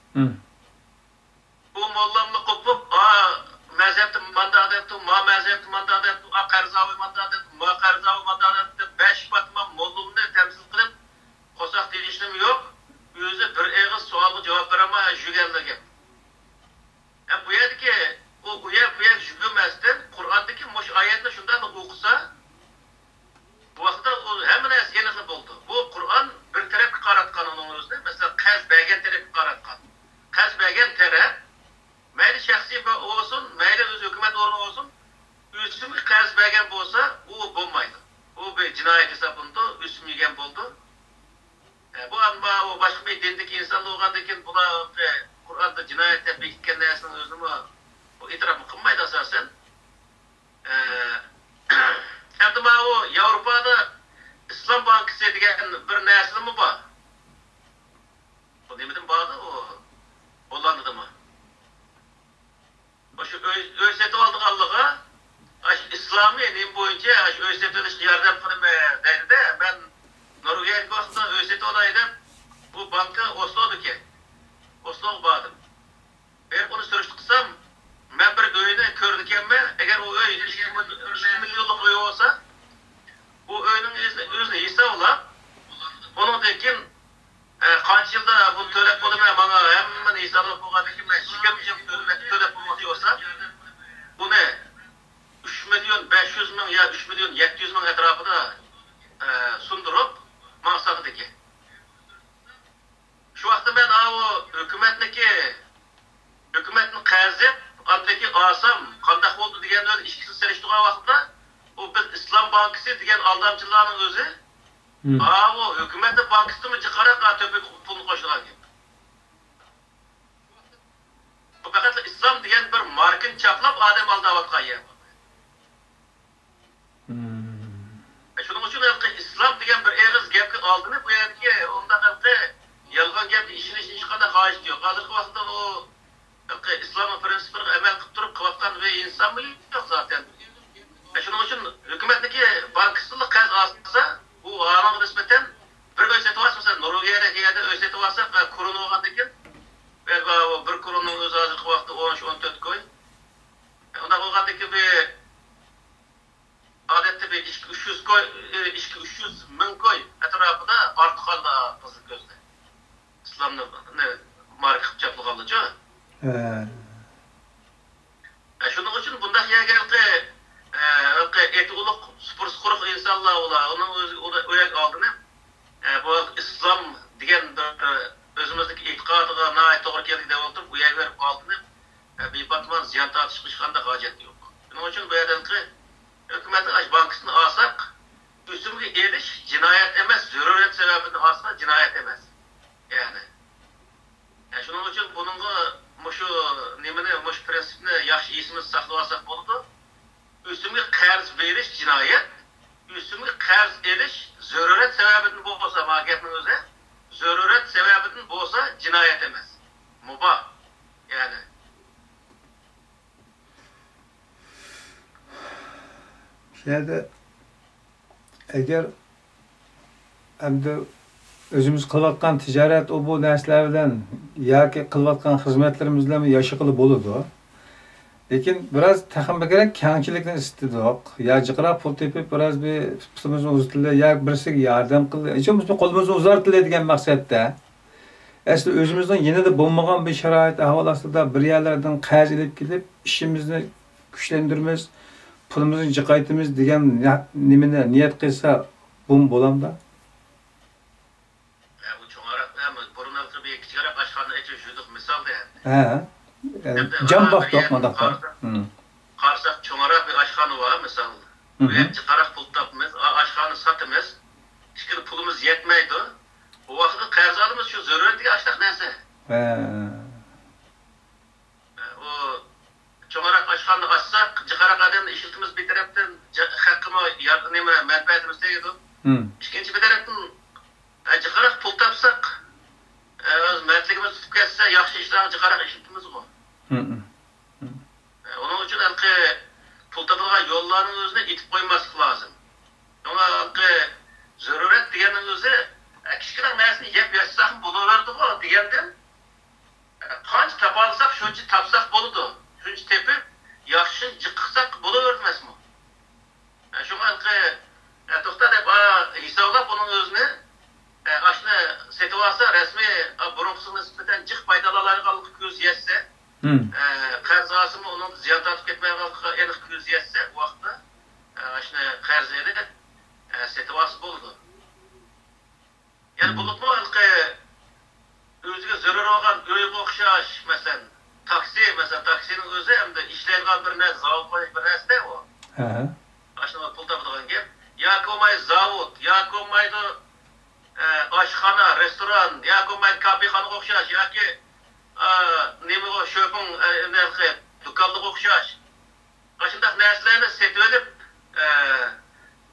بۇ موللامنى قوپۇپ، ئا مەزھەپتە مانداق دەپتۇ، ما مەزھەپتە مانداق دەپتۇ، ئا قەرزاۋى مانداق دەپتۇ، ما قەرزاۋى مانداق دەپتۇ دەپ، بەش پاتىمان موللامنى تەمسىل قىلىپ، قورساق تېگىشلىرىمۇ يوق، ئۆزى بىر ئېغىز سوئالغا جاۋاب بېرەلمەي يۈرگەنلەر گەپ. ھەم بۇ يەردىكى ئۇ، ئۇ يەر، بۇ يەرگە يۈگۈرمەستىن، قۇرئاندىكى مۇشۇ ئايەتنى شۇنداقلا ئوقۇسا، بۇ ۋاقىتتا ئۇ ھەممە نەرسە ئېنىقلا بولىدۇ. بۇ قۇرئان بىر تەرەپكە قاراتقان ئۇنىڭ ئۆزىنى، مەسىلەن، قەرز بەرگەن تەرەپكە قاراتقان. قەرز بەرگەن تەرەپ، مەيلى شەخسىي بولسۇن، مەيلى ئۆزى ھۆكۈمەت ئورنى بولسۇن، ئۆسۈمگە قەرز بەرگەن بولسا، ئۇ بولمايدۇ. ئۇ بىر جىنايەت ھېسابلىنىدۇ، ئۆسۈم يېگەن بولىدۇ. ئە، بۇ ئەمما ئۇ باشقا بىر دىندىكى ئىنسان بولغاندىن كېيىن، بۇلار قۇرئاندا جىنايەت دەپ بېكىتكەن نەرسىنىڭ ئۆزىنىمۇ ئۇ ئېتىراپمۇ قىلمايدۇ ئاساسەن. ئە، ئەمدى ماۋۇ ياۋروپادا ئىسلام بانكىسى دېگەن بىر نەرسىمۇ بار. بۇ نېمىدىن باردى ئۇ؟ ھوللاندىدىمۇ؟ مۇشۇ ئۆي، ئۆي سېتىۋالىدىغانلىقى، ئاشۇ ئىسلامىي نېمە بويىچە ئاشۇ ئۆي سېتىۋېلىشقا ياردەم قىلىمەن دەيدۇ-دە، مەن نورۋېگىيەدىكى ۋاقتىدا ئۆي سېتىۋالاي دەپ، بۇ بانكا ئوسلودىكەن. ئوسلوغا باردىم. بېرىپ ئۇنى سۈرۈشتە قىلسام، مەن بىر ئۆينى كۆرىدىكەنمەن، ئەگەر ئۇ ئۆي ئىككى مىليونلۇق ئۆي بولسا، ئۇ ئۆينىڭ ئۆزىنى، ئۆزىنى ھېسابلاپ، ئۇنىڭدىن كېيىن ئە، قانچە يىلدا بۇنى تۆلەپ بولىمەن؟ ماڭا ھەممىنى ھېسابلاپ بولغاندىن كېيىن، مەن يىگىرمە يىل تۆلەپ، تۆلەپ بولماقچى بولسام، بۇنى ئۈچ مىليون بەش يۈز مىڭ يا ئۈچ مىليون يەتتە يۈز مىڭ ئەتراپىدا، ئە، سۇندۇرۇپ، ماڭا ساتىدىكەن. شۇ ۋاقىتتا مەن ئاۋۇ ھۆكۈمەتنىڭكى، ھۆكۈمەتتىن قەرز ئېلىپ، ئاندىن كېيىن ئالسام، قانداق بولدى دېگەن بىلەن ئىككىسىنى سېلىشتۇرغان ۋاقىتتا، ئۇ بىز ئىسلام بانكىسى دېگەن ئالدامچىلارنىڭ ئۆزى، مم. ئاۋۇ ھۆكۈمەتنىڭ بانكىسىدىنمۇ جىقراق، ھا، تۆپە پۇلنى قوشىدىغان گەپ. بۇ پەقەتلا ئىسلام دېگەن بىر ماركىنى چاپلاپ ئادەم ئالداۋاتقان يەر. مم. شۇنىڭ ئۈچۈن ھېلىقى ئىسلام دېگەن بىر ئېغىز گەپكە ئالدىنىپ، بۇ يەردىكى ئۇنداق ھېلىقى يالغان گەپكە ئىشىنىشنىڭ ھېچقانداق ھاجىتى يوق. ھازىرقى ۋاقىتتا ئۇ ھېلىقى ئىسلامنىڭ پرىنسىپلىرىغا ئەمەل قىلىپ تۇرۇپ قىلىۋاتقان بىر ئىنسانمۇ يوق زاتەن. شۇنىڭ ئۈچۈن ھۆكۈمەتنىڭكى بانكىسىدىن قەرز ئالسا، ئۇ ئانىڭغا نىسبەتەن بىر ئۆي سېتىۋالسا، مەسىلەن، نورۋېگىيەدە يەردە ئۆي سېتىۋالساق، كورونا بولغاندىكىن، بىر كورونا ھازىرقى ۋاقىتتا ئون ئۈچ، ئون تۆت كوي. ئۇنداق بولغاندىكىن، بىر ئادەتتە بىر ئىككى، ئۈچ يۈز كوي، ئىككى، ئۈچ يۈز مىڭ كوي ئەتراپىدا ئارتۇق ھالدا قىزىل كۆزدە. ئىسلامنى ماركا قىلىپ چاپلىغانلىچۇ. ھە. ئە، شۇنىڭ ئۈچۈن بۇنداق يەرگە ھېلىقى، ئە، ھېلىقى ئېتى ئۇلۇغ، سۇپرىسى قۇرۇق ئىنسانلار ئۇلار. ئۇنىڭ ئۆزى، ئۇ، ئۇ يەرگە ئالدىنى، ئە، بۇ ئىسلام دېگەن بىر، ئۆزىمىزنىڭ ئېتىقادىغا ناھايىتى توغرا كەلگەن دەپ ئولتۇرۇپ، ئۇ يەرگە بېرىپ ئالدىنى، ئە، بىپاتمان زىيان تارتىشقا ھېچقانداق ھاجەت يوق. شۇنىڭ ئۈچۈن بۇ يەردە ھېلىقى ھۆكۈمەتنىڭ ئاشۇ بانكىسىنى ئالساق، ئۆسۈمگە ئېلىش جىنايەت ئەمەس، زۆرۈرەت سەۋەبىدىن ئالسا جىنايەت ئەمەس. يەنى، ئە، شۇنىڭ ئۈچۈن بۇنىڭغا مۇشۇ نېمىنى، مۇشۇ پىرىنسىپنى ياخشى ئېسىمىزدە ساقلىۋالساق بولىدۇ. ئۆسۈمگە قەرز بېرىش جىنايەت، ئۆسۈمگە قەرز ئېلىش زۆرۈرەت سەۋەبىدىن بولسا، ما گەپنىڭ ئۆزى، زۆرۈرەت سەۋەبىدىن بولسا جىنايەت ئەمەس. مۇباھ. يەنى. شۇ يەردە ئەگەر ئەمدى ئۆزىمىز قىلىۋاتقان تىجارەت، ئۇ بۇ نەرسىلەر بىلەن ياكى قىلىۋاتقان خىزمەتلىرىمىز بىلەن ياشىغىلى بولىدۇ. لېكىن بىراز تېخىمۇ بەكرەك كەڭچىلىكنى ئىستىدۇق. يا جىقراق پۇل تېپىپ، بىراز بىر پۇتىمىزنى ئۇزىتىلى، يا بىرسىگە ياردەم قىلدى. ھېچ بولمىسا قولىمىزنى ئۇزارتىلى دېگەن مەقسەتتە. ئەسلى ئۆزىمىزنىڭ يېنىدا بولمىغان بىر شارائىت ئەھۋال ئاستىدا بىر يەرلەردىن قەرز ئېلىپ كېلىپ، ئىشىمىزنى كۈچلەندۈرىمىز، پۇلىمىزنى جىقايتىمىز دېگەن نە-، نېمىنى نىيەت قىلسا، بۇمۇ بولامدا؟ ھە، ئۇ چوڭراق، ھە، بۇرۇنقى بىر كىچىكرەك ئاشخانا ئېچىش يۈزلۈك مىسالدا ئەمدى. ھە. ئەمدى جان ئا، بىر باقتۇق يەردىن مۇنداقتا. قارىساق، قارىساق، چوڭراق بىر ئاشخانا بار، مىسال. مھم. بۇ يەردە جىقراق پۇل تاپىمىز، ئا، ئاشخانا ساتىمىز. ئىككىلا پۇلىمىز يەتمەيدۇ. بۇ ۋاقىتتا قەرز ئالىمىز، شۇ زۆرۈرىيەتكە ئاشتاق نەرسە. ھە. ئۇ چوڭراق ئاشخانا ئاچساق، جىقراق ئادەمنى ئىشلىتىمىز بىر تەرەپتىن، جا-، خەققىمۇ يار-، نېمە، مەنپەئەتىمىز تېگىدۇ. مم. ئىككىنچى بىر تەرەپتىن، ئە، جىقراق پۇل تاپساق، ئە، ئۆز مەردلىكىمىز تۇتۇپ كەتسە، ياخشى ئىشلارغا جىقراق ئىشلىتىمىزغۇ. مم. ئە، ئۇنىڭ ئۈچۈن ھېلىقى پۇل تاپىدىغان يوللارنىڭ ئۆزىنى ئېتىپ قويماسلىق لازىم. شۇڭا ھېلىقى زۆرۈرەت دېگەننىڭ ئۆزى، ئە، كىچىككىنە نەرسىنى يەپ ياشىساقمۇ بولۇۋېرىدىغۇ دېگەندىن، قانچە تاپالىساق، شۇنچە تاپساق بولىدۇ. شۇنچە تېپىپ، ياخشىنى جىق قىلساق بولۇۋېرىدۇ ئەمەسمۇ؟ شۇڭا ھېلىقى، توختا دەپ، ھېسابلاپ ئۇنىڭ ئۆزىنى، ئاشۇنى سېتىۋالسا، رەسمىي، بۇرۇنقىسىغا نىسبەتەن جىق پايدا ئالالايدىغانلىقى كۆزى يەتسە، مم. قەرز ئالسىمۇ ئۇنىڭ زىيان تارتىپ كەتمەيدىغانلىقىغا ئېنىق كۆزى يەتسە، ئۇ ۋاقىتتا، ئاشۇنى قەرز ئېلىپ، سېتىۋالسا بولىدۇ. يەنە بولۇپمۇ ھېلىقى ئۆزىگە زۆرۈر بولغان ئۆيگە ئوخشاش، مەسىلەن، تاكسى، مەسىلەن، تاكسىنىڭ ئۆزى ئەمدى ئىشلەيدىغان بىر نەرسە، زاۋۇتقا بىر نەرسە-دە ئۇ. ھە. ئاشۇنىڭغا پۇل تاپىدىغان گەپ. ياكى بولمايدۇ زاۋۇت، ياكى بولمايدۇ، ئە، ئاشخانا، رېستوران، ياكى بولمايدۇ كافېخانىغا ئوخشاش، ياكى، ئە، نېمىغۇ، شۆپىڭ، ئە، ھېلىقى دۇكانلىقىغا ئوخشاش. ئاشۇنداق نەرسىلەرنى سېتىۋېلىپ، ئە،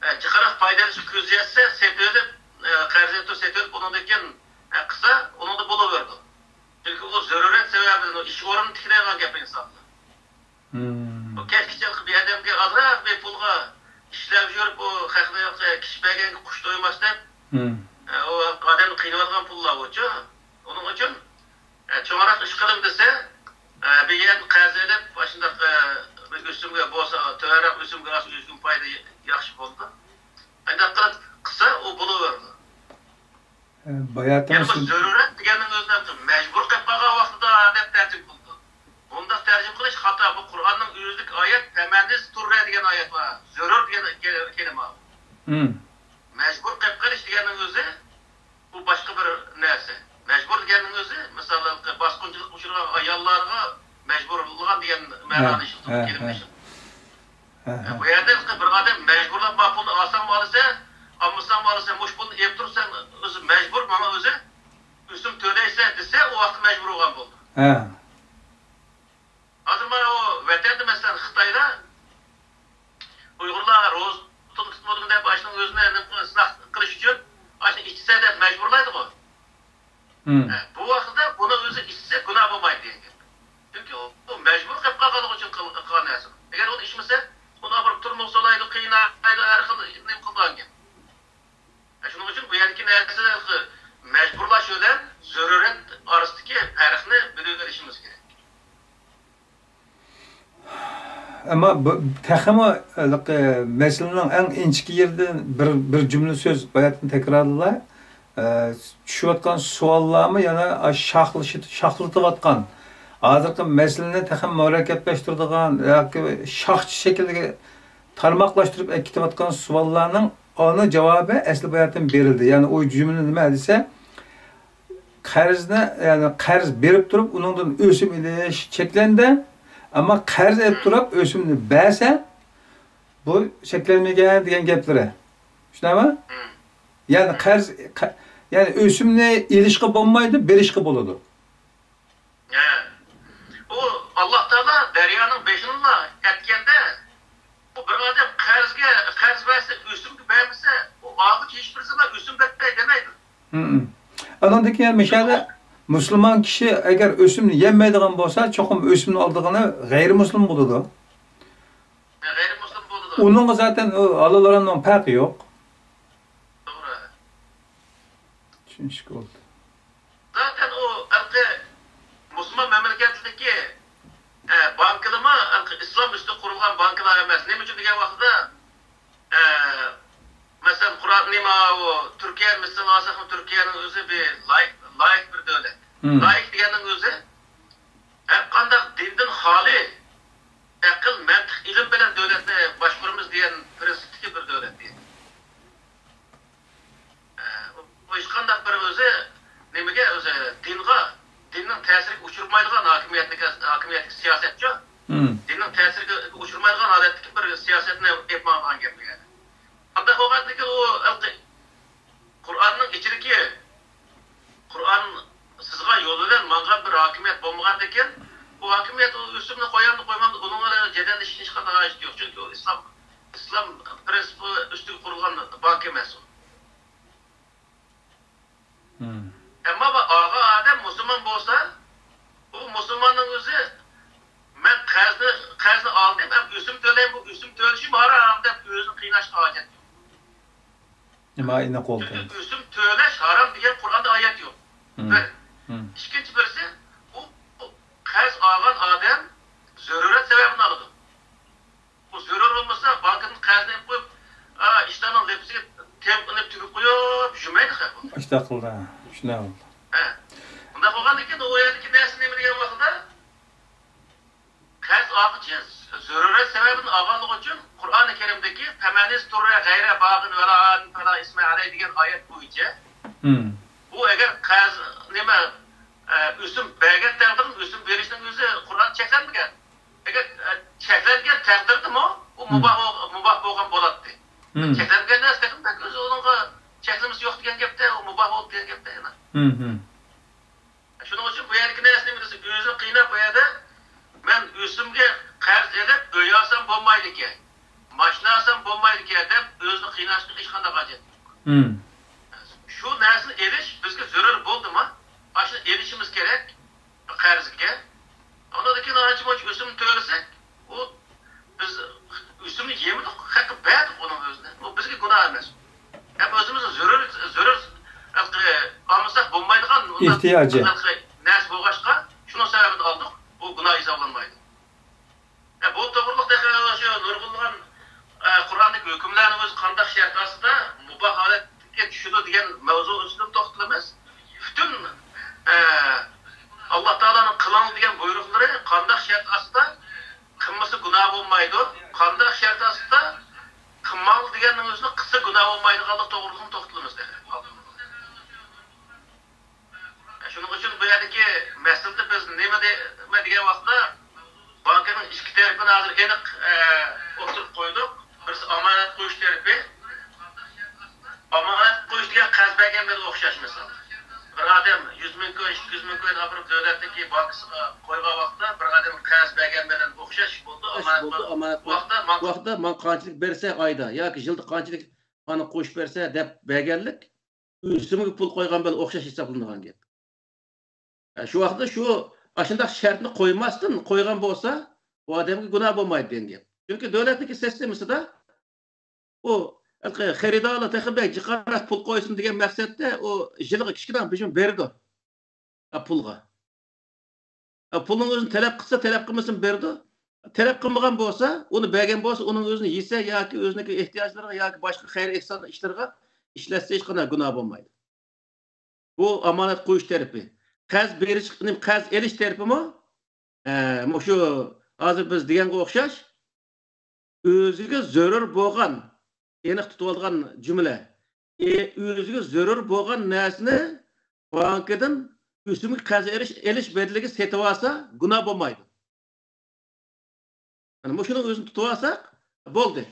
ئە، جىقراق پايدا ئېلىشقا كۆزى يەتسە، سېتىۋېلىپ، ئە، قەرز ئېلىپ تۇرۇپ سېتىۋېلىپ، ئۇنىڭدىن كېيىن، ئە، قىلسا، ئۇنىڭدا بولۇۋېرىدۇ. چۈنكى ئۇ زۆرۈرىيەت سەۋەبىدىن ئۇ ئىش ئورنىنى تىكلەيدىغان گەپ ئىنسانلار. مم. ئۇ كەچكىچە بىر ئادەمگە ئازراق بىر پۇلغا ئىشلەپ يۈرۈپ، ئۇ خەقنى كىشى بەرگەنگە قۇش تويماس دەپ، مم. ئە، ئۇ ئادەمنى قىينىۋاتقان پۇللار ئۇچۇ. ئۇنىڭ ئۈچۈن ئە، چوڭراق ئىش قىلىم دېسە، ئە، بىر يەردىن قەرز ئېلىپ، ئاشۇنداق، ئە، بىر ئۆسۈمگە بولسا، تۆۋەنرەك ئۆسۈمگە ئالسا، ئۆسۈم پايدا ياخشى بولىدۇ. ئانداق قىلىپ قىلسا، ئۇ بولۇۋېرىدۇ. ئە، باياتىن يەنە بۇ شۇ زۆرۈرەت دېگەننىڭ ئۆزىنى مەجبۇر قىلىپ قالغان ۋاقتىدا دەپ تەرجىمە قىلىدۇ. بۇنداق تەرجىمە قىلىش خاتا. بۇ قۇرئاننىڭ ئۆزىدىكى ئايەت، «فەمەنىستۇررە» دېگەن ئايەت بار. زۆرۈر دېگەن كە-، كەلىمە. مم. مەجبۇر قىلىپ قېلىش دېگەننىڭ ئۆزى بۇ باشقا بىر نەرسە. مەجبۇر دېگەننىڭ ئۆزى، مىسال، باسقۇنچىلىققا ئۇچرىغان ئاياللارغا مەجبۇرلىغان دېگەن ھە، مەنانى ئىشلىتىدۇ، ھە، كەلىمىنى ھە. ئىشلىتىدۇ. ھە، ھە. بۇ يەردە بىر ئادەم مەجبۇرلاپ ما پۇلنى ئالساڭمۇ ئالىسەن، ئالمىساڭمۇ ئالىسەن، مۇشۇ پۇلنى ئېلىپ تۇرسەن، ئۆزى مەجبۇر، ماڭا ئۆزى ئۆسۈم تۆلەيسەن دېسە، ئۇ ۋاقىتتا مەجبۇر بولغان بولىدۇ. ھە. ھازىر مانا ئۇ ۋەتەندە، مەسىلەن، خىتايدا ئۇيغۇرلار روزا تۇتۇپ تۇتمىدىمۇ دەپ، ئاشۇنىڭ ئۆزىنى نېمە قىل-، سىناق قىلىش ئۈچۈن ئاشۇنى ئىچسە دەپ مەجبۇرلايدىغۇ. مم. ھە، بۇ ۋاقىتتا بۇنى ئۆزى ئىچسە گۇناھ بولمايدۇ دېگەن گەپ. چۈنكى ئۇ، ئۇ مەجبۇر قىلىپ قالغانلىقى ئۈچۈن قىل-، قىلغان نەرسە. ئەگەر ئۇنى ئىچمىسە، ئۇنى ئاپىرىپ تۈرمىگە سولايدۇ، قىينايدۇ، ھەر خىل نېمە قىلىدىغان گەپ. شۇنىڭ ئۈچۈن بۇ يەردىكى نەرسە ئەمما بۇ تېخىمۇ ھېلىقى مەسىلىنىڭ ئەڭ ئىنچىكە يېرىدىن بىر، بىر جۈملە سۆز باياتىن تەكرارلىلا، ئە، چۈشۈۋاتقان سوئاللارمۇ يەنە ئاشۇ شاخلىشىپ، شاخلىتىۋاتقان، ھازىرقى مەسىلىنى تېخىمۇ مۇرەككەپلەشتۈرىدىغان ياكى شاخچە شەكلىگە تارماقلاشتۇرۇپ ئەكېتىۋاتقان سوئاللارنىڭ ئانا جاۋابى ئەسلى باياتىن بېرىلدى. يەنى ئۇ جۈملە نېمە دېسە، قەرزنى، يەنى قەرز بېرىپ تۇرۇپ، ئۇنىڭدىن ئۆسۈم ئېلىش چەكلەندى. ئەمما قەرز ئېلىپ تۇرۇپ، ئۆسۈمنى بەرسە، بۇ چەكلەنمىگەن دېگەن گەپلىرى. چۈشىنەمۇ؟ يەنى قەرز، قە-، يەنى ئۆسۈمنى ئېلىشقا بولمايدۇ، بېرىشقە بولىدۇ. ھە. ئۇ ئاللا تائالا دەريانىڭ بېشىنىلا ئەتكەندە، ئۇ بىر ئادەم قەرزگە، قەرز بەرسە، ئۆسۈمگە بەرمىسە، ئۇ ئاغۇچ ھېچ بىرسىلا ئۆسۈم بەرمەي دېمەيدۇ. ھىم. ئانىڭدىن كېيىن مۇشۇ يەردە مۇسۇلمان كىشى ئەگەر ئۆسۈمنى يەممەيدىغان بولسا، چوقۇم ئۆسۈمنى ئالىدىغىنى غەيرىي مۇسۇلمان بولىدۇ. غەيرىي مۇسۇلمان بولىدۇ. ئۇنىڭغا زاتەن ئۇ ھالال ھارامنىڭ پەرقى يوق. توغرا. چۈشىنىشكە بولدى. زاتەن ئۇ ھېلىقى مۇسۇلمان مەملىكەتلىكى، ئە، بانكىلىما ھېلىقى ئىسلام ئۈستىگە قۇرۇلغان بانكىلار ئەمەس. نېمە ئۈچۈن دېگەن ۋاقتىدا، ئە، مەسىلەن، قۇرئان نېمە ئۇ تۈركىيە مىسالىنى ئالساقمۇ، تۈركىيەنىڭ ئۆزى بىر لائىك، لائىك بىر دۆلەت. لائىك دېگەننىڭ ئۆزى ھەر قانداق دىندىن خالىي، ئەقىل، مەنتىق، ئىلىم بىلەن دۆلەتنى باشقۇرىمىز دېگەن پىرىنسىپتىكى بىر دۆلەت دېگەن. ئۇ ھېچقانداق بىر ئۆزى نېمىگە، ئۆزى دىنغا، دىننىڭ تەسىرىگە ئۇچرىمايدىغان ھاكىمىيەتلىك، ھاكىمىيەتلىك سىياسەتچۇ. دىننىڭ تەسىرىگە ئۇچرىمايدىغان ھالەتتىكى بىر سىياسەتنى ئېلىپ ماڭغان گەپ دېگەن. ئانداق بولغاندىكىن ئۇ قۇرئاننىڭ ئىچىدىكى، قۇرئان سىزغان يول بىلەن ماڭغان بىر ھاكىمىيەت بولمىغاندىكىن، بۇ ھاكىمىيەت ئۇ ئۆسۈمنى قويامدۇ قويمامدۇ، ئۇنىڭ بىلەن جېدەللىشىشنىڭ ھېچقانداق ھاجىتى يوق. چۈنكى ئۇ ئىسلام، ئىسلام پىرىنسىپى ئۈستىگە قۇرۇلغان بانكا ئەمەس ئۇ. ئەمما بۇ ئالغان ئادەم مۇسۇلمان بولسا، ئۇ مۇسۇلماننىڭ ئۆزى، مەن قەرزنى، قەرزنى ئالدىم، ھەم ئۆسۈم تۆلەيمەن، بۇ ئۆسۈم تۆلىشىم ھارام دەپ ئۆزىنى قىيناشقا ھاجەت يوق. نېمە ئېنىق بولدى؟ چۈنكى ئۆسۈم تۆلەش ھارام دېگەن قۇرئاندا ئايەت يوق. بىر. ئىككىنچى بىرسى، ئۇ، ئۇ قەرز ئالغان ئادەم زۆرۈرەت سەۋەبىدىن ئالىدۇ. ئۇ زۆرۈر بولمىسا، بانكىدىن قەرزنى ئېلىپ قويۇپ، ئا، ئىشلارنىڭ لەپىسىگە تېم قىلىپ تۈگۈپ قويۇپ يۈرمەيدۇ خەق. ئاشۇنداق قىلدى. شۇنداق بولدى. ھە. ئۇنداق بولغاندىن كېيىن ئۇ يەردىكى نەرسە نېمە دېگەن ۋاقتىدا، قەرز ئالغۇچى زۆرۈرەت سەۋەبىدىن ئالغانلىقى ئۈچۈن قۇرئانى كەرىمدىكى فەمەنىستۇررە غەيرە باغىن ۋەلا ئادىن پەلا ئىسمە ئەلەي دېگەن ئايەت بويىچە، ئۇ ئەگەر قەرز، نېمە، ئە، ئۆسۈم بەرگەن تەقدىردە ئۆسۈم بېرىشنىڭ ئۆزى قۇرئان چەكلەنمىگەن. ئەگەر، ئە، چەكلەنگەن تەقدىردىمۇ ئۇ مۇباھ بول-، مۇباھ بولغان بولاتتى. چەكلەنگەن نەرسە تېخىمۇ بەك ئۆزى ئۇنىڭغا چەكلىمىسى يوق دېگەن گەپتە، ئۇ مۇباھ بولدى دېگەن گەپتە يەنە. شۇنىڭ ئۈچۈن بۇ يەردىكى نەرسە نېمە دېسە، ئۆزىنى قىيناپ بۇ يەردە مەن ئۆسۈمگە قەرز ئېلىپ ئۆي ئالسام بولمايدىكەن، ماشىنا ئالسام بولمايدىكەن دەپ ئۆزىنى قىيناشقا ھېچقانداق ھاجەت يوق. شۇ نەرسىنى ئېلىش بىزگە زۆرۈر بولدىمۇ؟ ئاشۇنى ئېلىشىمىز كېرەك. قەرزگە. ئاندىن كېيىن ئانچە مۇنچە ئۆسۈم تۆلىسەك، ئۇ بىز ئۆسۈمنى يېمىدۇق، خەققە بەردۇق ئۇنىڭ ئۆزىنى. ئۇ بىزگە گۇناھ ئەمەس. ھەم ئۆزىمىزنىڭ زۆرۈر، زۆرۈر، ئالمىساق بولمايدىغان ئۇنداق ئېھتىياجى. نەرسە بولغاچقا، شۇنىڭ سەۋەبىدىن ئالدۇق، بۇ گۇناھ ھېسابلانمايدۇ. ئە، بۇ توغرىلىق تېخى شۇ نۇرغۇنلىغان، ئە، قۇرئاندىكى ھۆكۈملەرنىڭ ئۆزى قانداق شەرت ئاستىدا مۇباھ ھالەتكە چۈشىدۇ دېگەن مەۋزۇ ئۈستىدە توختىلىمىز. پۈتۈن، ئە، ئاللا تائالانىڭ قىلىڭ دېگەن بۇيرۇقلىرى قانداق شەرت ئاستىدا قىلمىسا گۇناھ بولمايدۇ، قانداق شەرت ئاستىدا قىلماڭ دېگەننىڭ ئۆزىنى قىلسا گۇناھ بولمايدىغانلىق توغرىلىقىمۇ توختىلىمىز تېخى. شۇنىڭ ئۈچۈن بۇ يەردىكى مەسىلىدە بىز نېمە دەيمەن دېگەن ۋاقىتتا، بانكىنىڭ ئىككى تەرىپىنى ھازىر ئېنىق، ئە، ئوتتۇرىغا قويدۇق. بىرسى ئامانەت قويۇش تەرىپى. ئامانەت قويۇش دېگەن قەرز بەرگەن بىلەن ئوخشاش مىسال. بىر ئادەم يۈز مىڭ كوين، ئىككى يۈز مىڭ كوين ئاپىرىپ دۆلەتنىڭكى بانكىسىغا قويغان ۋاقىتتا، بىر ئادەم قەرز بەرگەن بىلەن ئوخشاش بولىدۇ. ئامانەت بولىدۇ، ئامانەت بولىدۇ. ۋاقىتتا، ۋاقىتتا ماڭا قانچىلىك بەرسە ئايدا ياكى يىلدا قانچىلىك مانا قوشۇپ بەرسە دەپ بەرگەنلىك ئۆسۈمگە پۇل قويغان بىلەن ئوخشاش ھېسابلىنىدىغان گەپ. ئە، شۇ ۋاقىتتا شۇ ئاشۇنداق شەرتنى قويماستىن قويغان بولسا، ئۇ ئادەمگە گۇناھ بولمايدۇ دېگەن گەپ. چۈنكى دۆلەتنىڭكى سىستېمىسىدا ئۇ خېرىدارلار تېخى بەك جىقراق پۇل قويسۇن دېگەن مەقسەتتە ئۇ يىلىغا كىچىككىنە بىر بېرىدۇ. ئە، پۇلغا. ئە، پۇلنىڭ ئۆزىنى تەلەپ قىلسا، تەلەپ قىلمىسىمۇ بېرىدۇ. تەلەپ قىلمىغان بولسا، ئۇنى بەرگەن بولسا، ئۇنىڭ ئۆزىنى يېسە ياكى ئۆزىنىڭكى ئېھتىياجلىرىغا ياكى باشقا خەير ئېھسان ئىشلىرىغا ئىشلەتسە ھېچقانداق گۇناھ بولمايدۇ. بۇ ئامانەت قويۇش تەرىپى. قەرز بېرىش، قەرز ئېلىش تەرىپىمۇ، ئە، مۇشۇ ھازىر بىز دېگەنگە ئوخشاش، ئۆزىگە زۆرۈر بولغان، ئېنىق تۇتۇۋالغان جۈملە. ئى، ئۆزىگە زۆرۈر بولغان نەرسىنى بانكىدىن ئۆسۈمگە قەرز ئېلىش، ئېلىش بەدىلىگە سېتىۋالسا گۇناھ بولمايدۇ. مانا مۇشۇنىڭ ئۆزىنى تۇتۇۋالساق بولدى.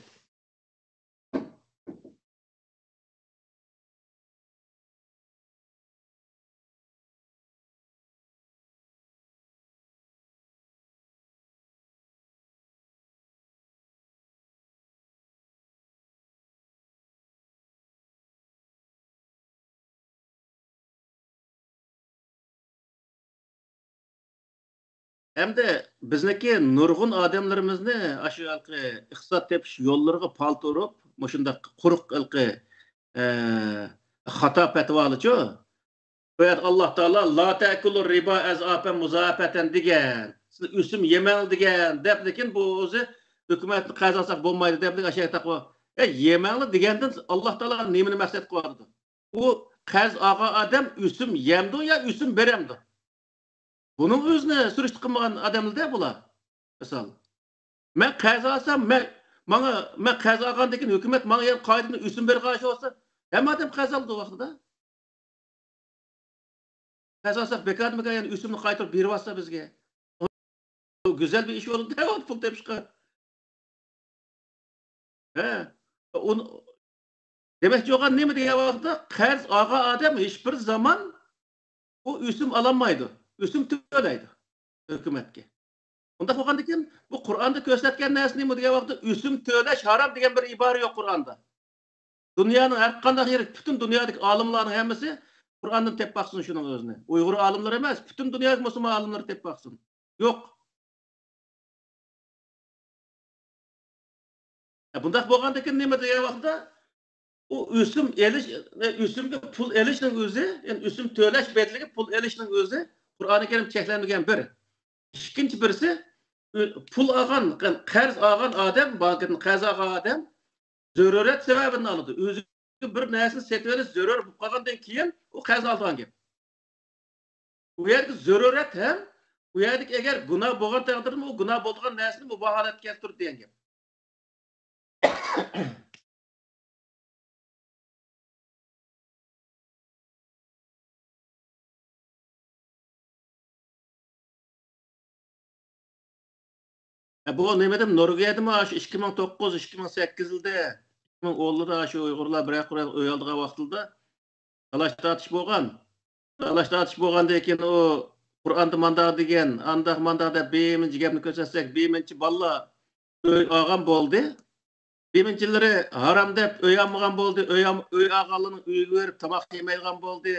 ھەمدە بىزنىڭكى نۇرغۇن ئادەملىرىمىزنى ئاشۇ ھېلىقى ئىقتىساد تېپىش يوللىرىغا پالتا ئۇرۇپ، مۇشۇنداق قۇرۇق ھېلىقى، ئە، خاتا پەتىۋالىچۇ. بۇ يەردە ئاللاھ تائالا «لا تەكۇلۇ رىبا ئەزئاپەن مۇزائەپەتەن» دېگەن، سىز ئۆسۈم يېمەڭ دېگەن دەپ، لېكىن بۇ ئۆزى ھۆكۈمەتنى قەرز ئالساق بولمايدۇ دەپ، ئاشۇ تەقۋا. ئە، يېمەڭلار دېگەندىن ئاللاھ تائالا نېمىنى مەقسەت قىلىۋاتىدۇ؟ ئۇ قەرز ئالغان ئادەم ئۆسۈم يەمدۇ يا ئۆسۈم بېرەمدۇ؟ بۇنىڭ ئۆزىنى سۈرۈشتە قىلمىغان ئادەملەردە بۇلار. مىسال، مەن قەرز ئالسام، مەن، ماڭا، مەن قەرز ئالغاندىن كېيىن ھۆكۈمەت ماڭا يەنە قايتىدىن ئۆسۈم بېرىدىغان ئىش بولسا، ھەممە ئادەم قەرز ئالىدۇ ۋاقتىدا. قەرز ئالساق بىكاردىمىكەن، يەنە ئۆسۈمنى قايتۇرۇپ بېرىۋاتسا بىزگە. بۇ گۈزەل بىر ئىش بولدى دەۋاتىدۇ پۇل تېپىشقا. ھە، ئۇنى دېمەكچى بولغان نېمە دېگەن ۋاقىتتا، قەرز ئالغان ئادەم ھېچبىر زامان ئۇ ئۆسۈم ئالالمايدۇ، ئۆسۈم تۆلەيدۇ ھۆكۈمەتكە. ئۇنداق بولغاندىكىن، بۇ قۇرئاندا كۆرسەتكەن نەرسە نېمە دېگەن ۋاقىتتا، ئۆسۈم تۆلەش ھارام دېگەن بىر ئىبارە يوق قۇرئاندا. دۇنيانىڭ ھەر قانداق يېرى، پۈتۈن دۇنيادىكى ئالىملارنىڭ ھەممىسى قۇرئاندىن تېپىپ باقسۇن شۇنىڭ ئۆزىنى. ئۇيغۇر ئالىملىرى ئەمەس، پۈتۈن دۇنيادىكى مۇسۇلمان ئالىملىرى تېپىپ باقسۇن. يوق. ئە، بۇنداق بولغاندىكىن نېمە دېگەن ۋاقىتتا، ئۇ ئۆسۈم ئېلىش، ئۆسۈمگە پۇل ئېلىشنىڭ ئۆزى، يەنى ئۆسۈم تۆلەش بەدىلىگە پۇل ئېلىشنىڭ ئۆزى قۇرئانى كەرىم چەكلەنمىگەن بىر. ئىككىنچى بىرسى، ئۆ-، پۇل ئالغان، قەرز ئالغان ئادەم، بانكىدىن قەرز ئالغان ئادەم زۆرۈرەت سەۋەبىدىن ئالىدۇ. ئۆزىگە بىر نەرسىنى سېتىۋېلىش زۆرۈر بولۇپ قالغاندىن كېيىن ئۇ قەرز ئالىدىغان گەپ. ئۇ يەردىكى زۆرۈرەت ھەم ئۇ يەردىكى ئەگەر گۇناھ بولغان تەقدىردىمۇ ئۇ گۇناھ بولىدىغان نەرسىنى مۇباھ ھالەتكە كەلتۈرىدۇ دېگەن گەپ. ھە، بۇ نېمە دېدىم، نورۋېگىيەدىمۇ شۇ ئىككى مىڭ توققۇز، ئىككى مىڭ سەككىز يىلدا، ئىككى مىڭ ئون يىلدا شۇ ئۇيغۇرلار بىرەر قۇر ئۆي ئالىدىغان ۋاقتىدا تالاش تارتىش بولغان. تالاش تارتىش بولغاندىن كېيىن ئۇ قۇرئاندا مانداق دېگەن، ئانداق مانداق دەپ بىرمۇنچە گەپنى كۆرسەتسەك، بىرمۇنچە بالىلار ئۆي ئالغان بولدى. بىرمۇنچىلىرى ھارام دەپ ئۆي ئالمىغان بولدى. ئۆي ئال-، ئۆي ئالغانلارنىڭ ئۆيىگە بېرىپ تاماق يېمەيدىغان بولدى.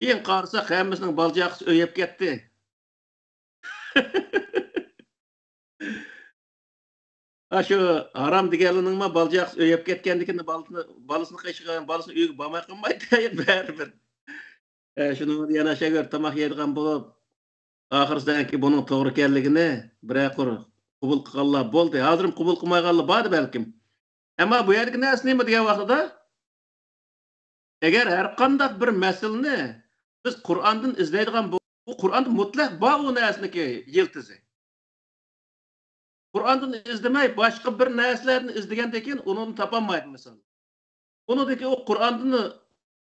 كېيىن قارىساق، ھەممىسىنىڭ بالا-چاقىسى ئۆي ئېلىپ كەتتى. ئاشۇ ھارام دېگەنلىرىنىڭمۇ بالا-چاقىسى ئۆي ئېلىپ كەتكەندىكىن بالىسىنى، بالىسىنى قېشىغا، بالىسىنى ئۆيىگە بارماي قالمايدۇ، بەرىبىر. ئە، شۇنىڭ بىلەن يەنە ئاشۇ يەرگە تاماق يەيدىغان بولۇپ، ئاخىرسىدىنكى بۇنىڭ توغرا ئىكەنلىكىنى بىرەر قۇر قوبۇل قىلغانلار بولدى. ھازىرمۇ قوبۇل قىلمايدىغانلار باردى بەلكىم. ئەمما بۇ يەردىكى نەرسە نېمە دېگەن ۋاقتىدا، ئەگەر ھەر قانداق بىر مەسىلىنى بىز قۇرئاندىن ئىزدەيدىغان بو-، بۇ قۇرئاندا مۇتلەق بار ئۇ نەرسىنىڭكى يىلتىزى. قۇرئاندىن ئىزدىمەي، باشقا بىر نەرسىلەردىن ئىزدىگەندىن كېيىن ئۇنى تاپالمايدۇ، مىسال. ئۇنىڭدىكى ئۇ قۇرئاندىن،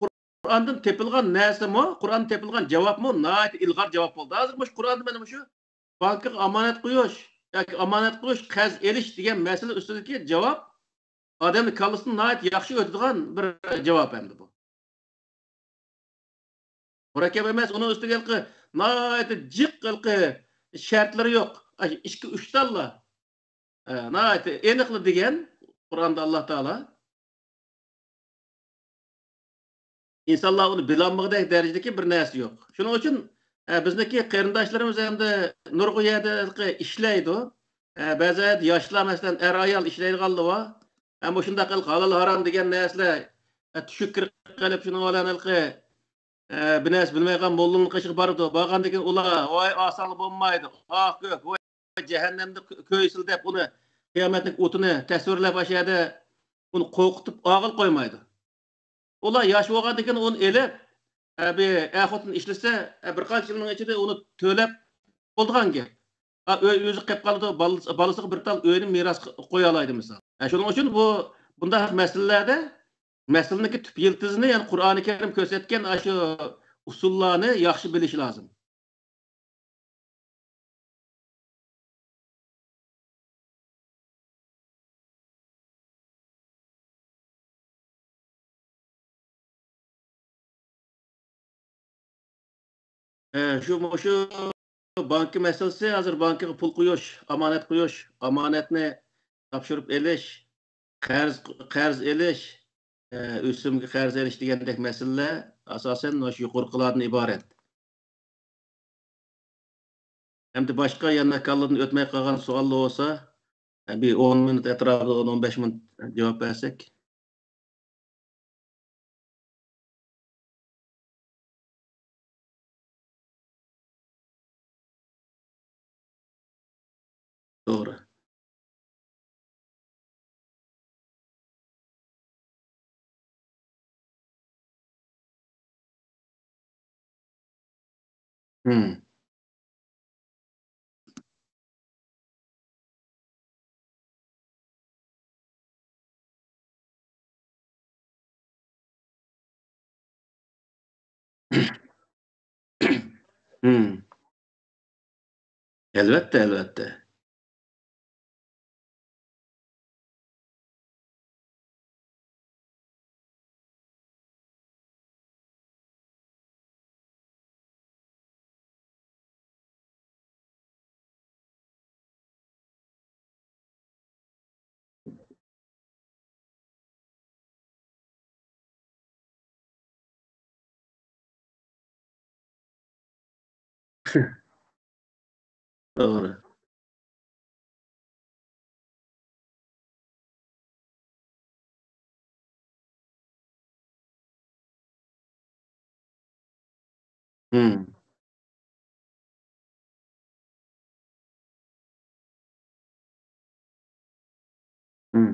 قۇرئاندىن تېپىلغان نەرسىمۇ، قۇرئاندىن تېپىلغان جاۋابمۇ ناھايىتى ئىلغار جاۋاب بولدى. ھازىر مۇشۇ قۇرئاندا مانا مۇشۇ بانكىغا ئامانەت قويۇش ياكى ئامانەت قويۇش، قەرز ئېلىش دېگەن مەسىلە ئۈستىدىكى جاۋاب ئادەمنىڭ كاللىسىدىن ناھايىتى ياخشى ئۆتىدىغان بىر جاۋاب ئەمدى بۇ. مۇرەككەپ ئەمەس، ئۇنىڭ ئۈستىگە ھېلىقى ناھايىتى جىق ھېلىقى شەرتلىرى يوق. ئاشۇ ئىككى، ئۈچ تاللا. ئە، ناھايىتى ئېنىقلا دېگەن قۇرئاندا ئاللا تائالا. ئىنسانلار ئۇنى بىلالمىغۇدەك دەرىجىدىكى بىر نەرسە يوق. شۇنىڭ ئۈچۈن، ئە، بىزنىڭكى قېرىنداشلىرىمىز ئەمدى نۇرغۇن يەردە ھېلىقى ئىشلەيدۇ. ئە، بەزى يەردە ياشلار، مەسىلەن، ئەر-ئايال ئىشلەيدىغانلار بار. ئە، مۇشۇنداق ھېلىقى ھالال-ھارام دېگەن نەرسىلەر، ئە، چۈشكە كىرىپ قېلىپ، شۇنىڭ بىلەن ھېلىقى، ئە، بىر نەرسە بىلمەيدىغان موللىنىڭ قېشىغا بارىدۇ. بارغاندىن كېيىن ئۇلار، ۋاي، ئالساڭلا بولمايدۇ. ئاھ، كۆك، ۋاي. جەھەننەمدە كۆ-، كۆيسىلا دەپ، ئۇنى قىيامەتنىڭ ئوتىنى تەسۋىرلەپ، ئاشۇ يەردە ئۇنى قورقۇتۇپ ئاغىل قويمايدۇ. ئۇلار ياش بولغاندىن كېيىن ئۇنى ئېلىپ، ئە، بىر ئەر-خوتۇن ئىشلىسە، ئە، بىر قانچە يىلنىڭ ئىچىدە ئۇنى تۆلەپ بولىدىغان گەپ. ئا، ئۆي ئۆزى قېلىپ قالىدۇ، بالىسى، بالىسىغا بىر تال ئۆينى مىراس قويالايدۇ، مىسال. ئە، شۇنىڭ ئۈچۈن بۇ، بۇنداق مەسىلىلەردە مەسىلىنىڭكى تۈپ يىلتىزىنى، يەنى قۇرئانى كەرىم كۆرسەتكەن ئاشۇ ئۇسۇللارنى ياخشى بىلىش لازىم. ئە، شۇ، مۇشۇ بانكا مەسىلىسى، ھازىر بانكىغا پۇل قويۇش، ئامانەت قويۇش، ئامانەتنى تاپشۇرۇپ ئېلىش، قەرز، قەرز ئېلىش، ئە، ئۆسۈمگە قەرز ئېلىش دېگەندەك مەسىلىلەر ئاساسەن مۇشۇ يۇقىرىقىلاردىن ئىبارەت. ئەمدى باشقا يەنە كاللىدىن ئۆتمەي قالغان سوئاللار بولسا، بىر ئون مىنۇت ئەتراپىدا، ئون، ئون بەش مىنۇت جاۋاب بەرسەك. توغرا. مم. مم. ئەلۋەتتە، ئەلۋەتتە. توغرا. مم. مم.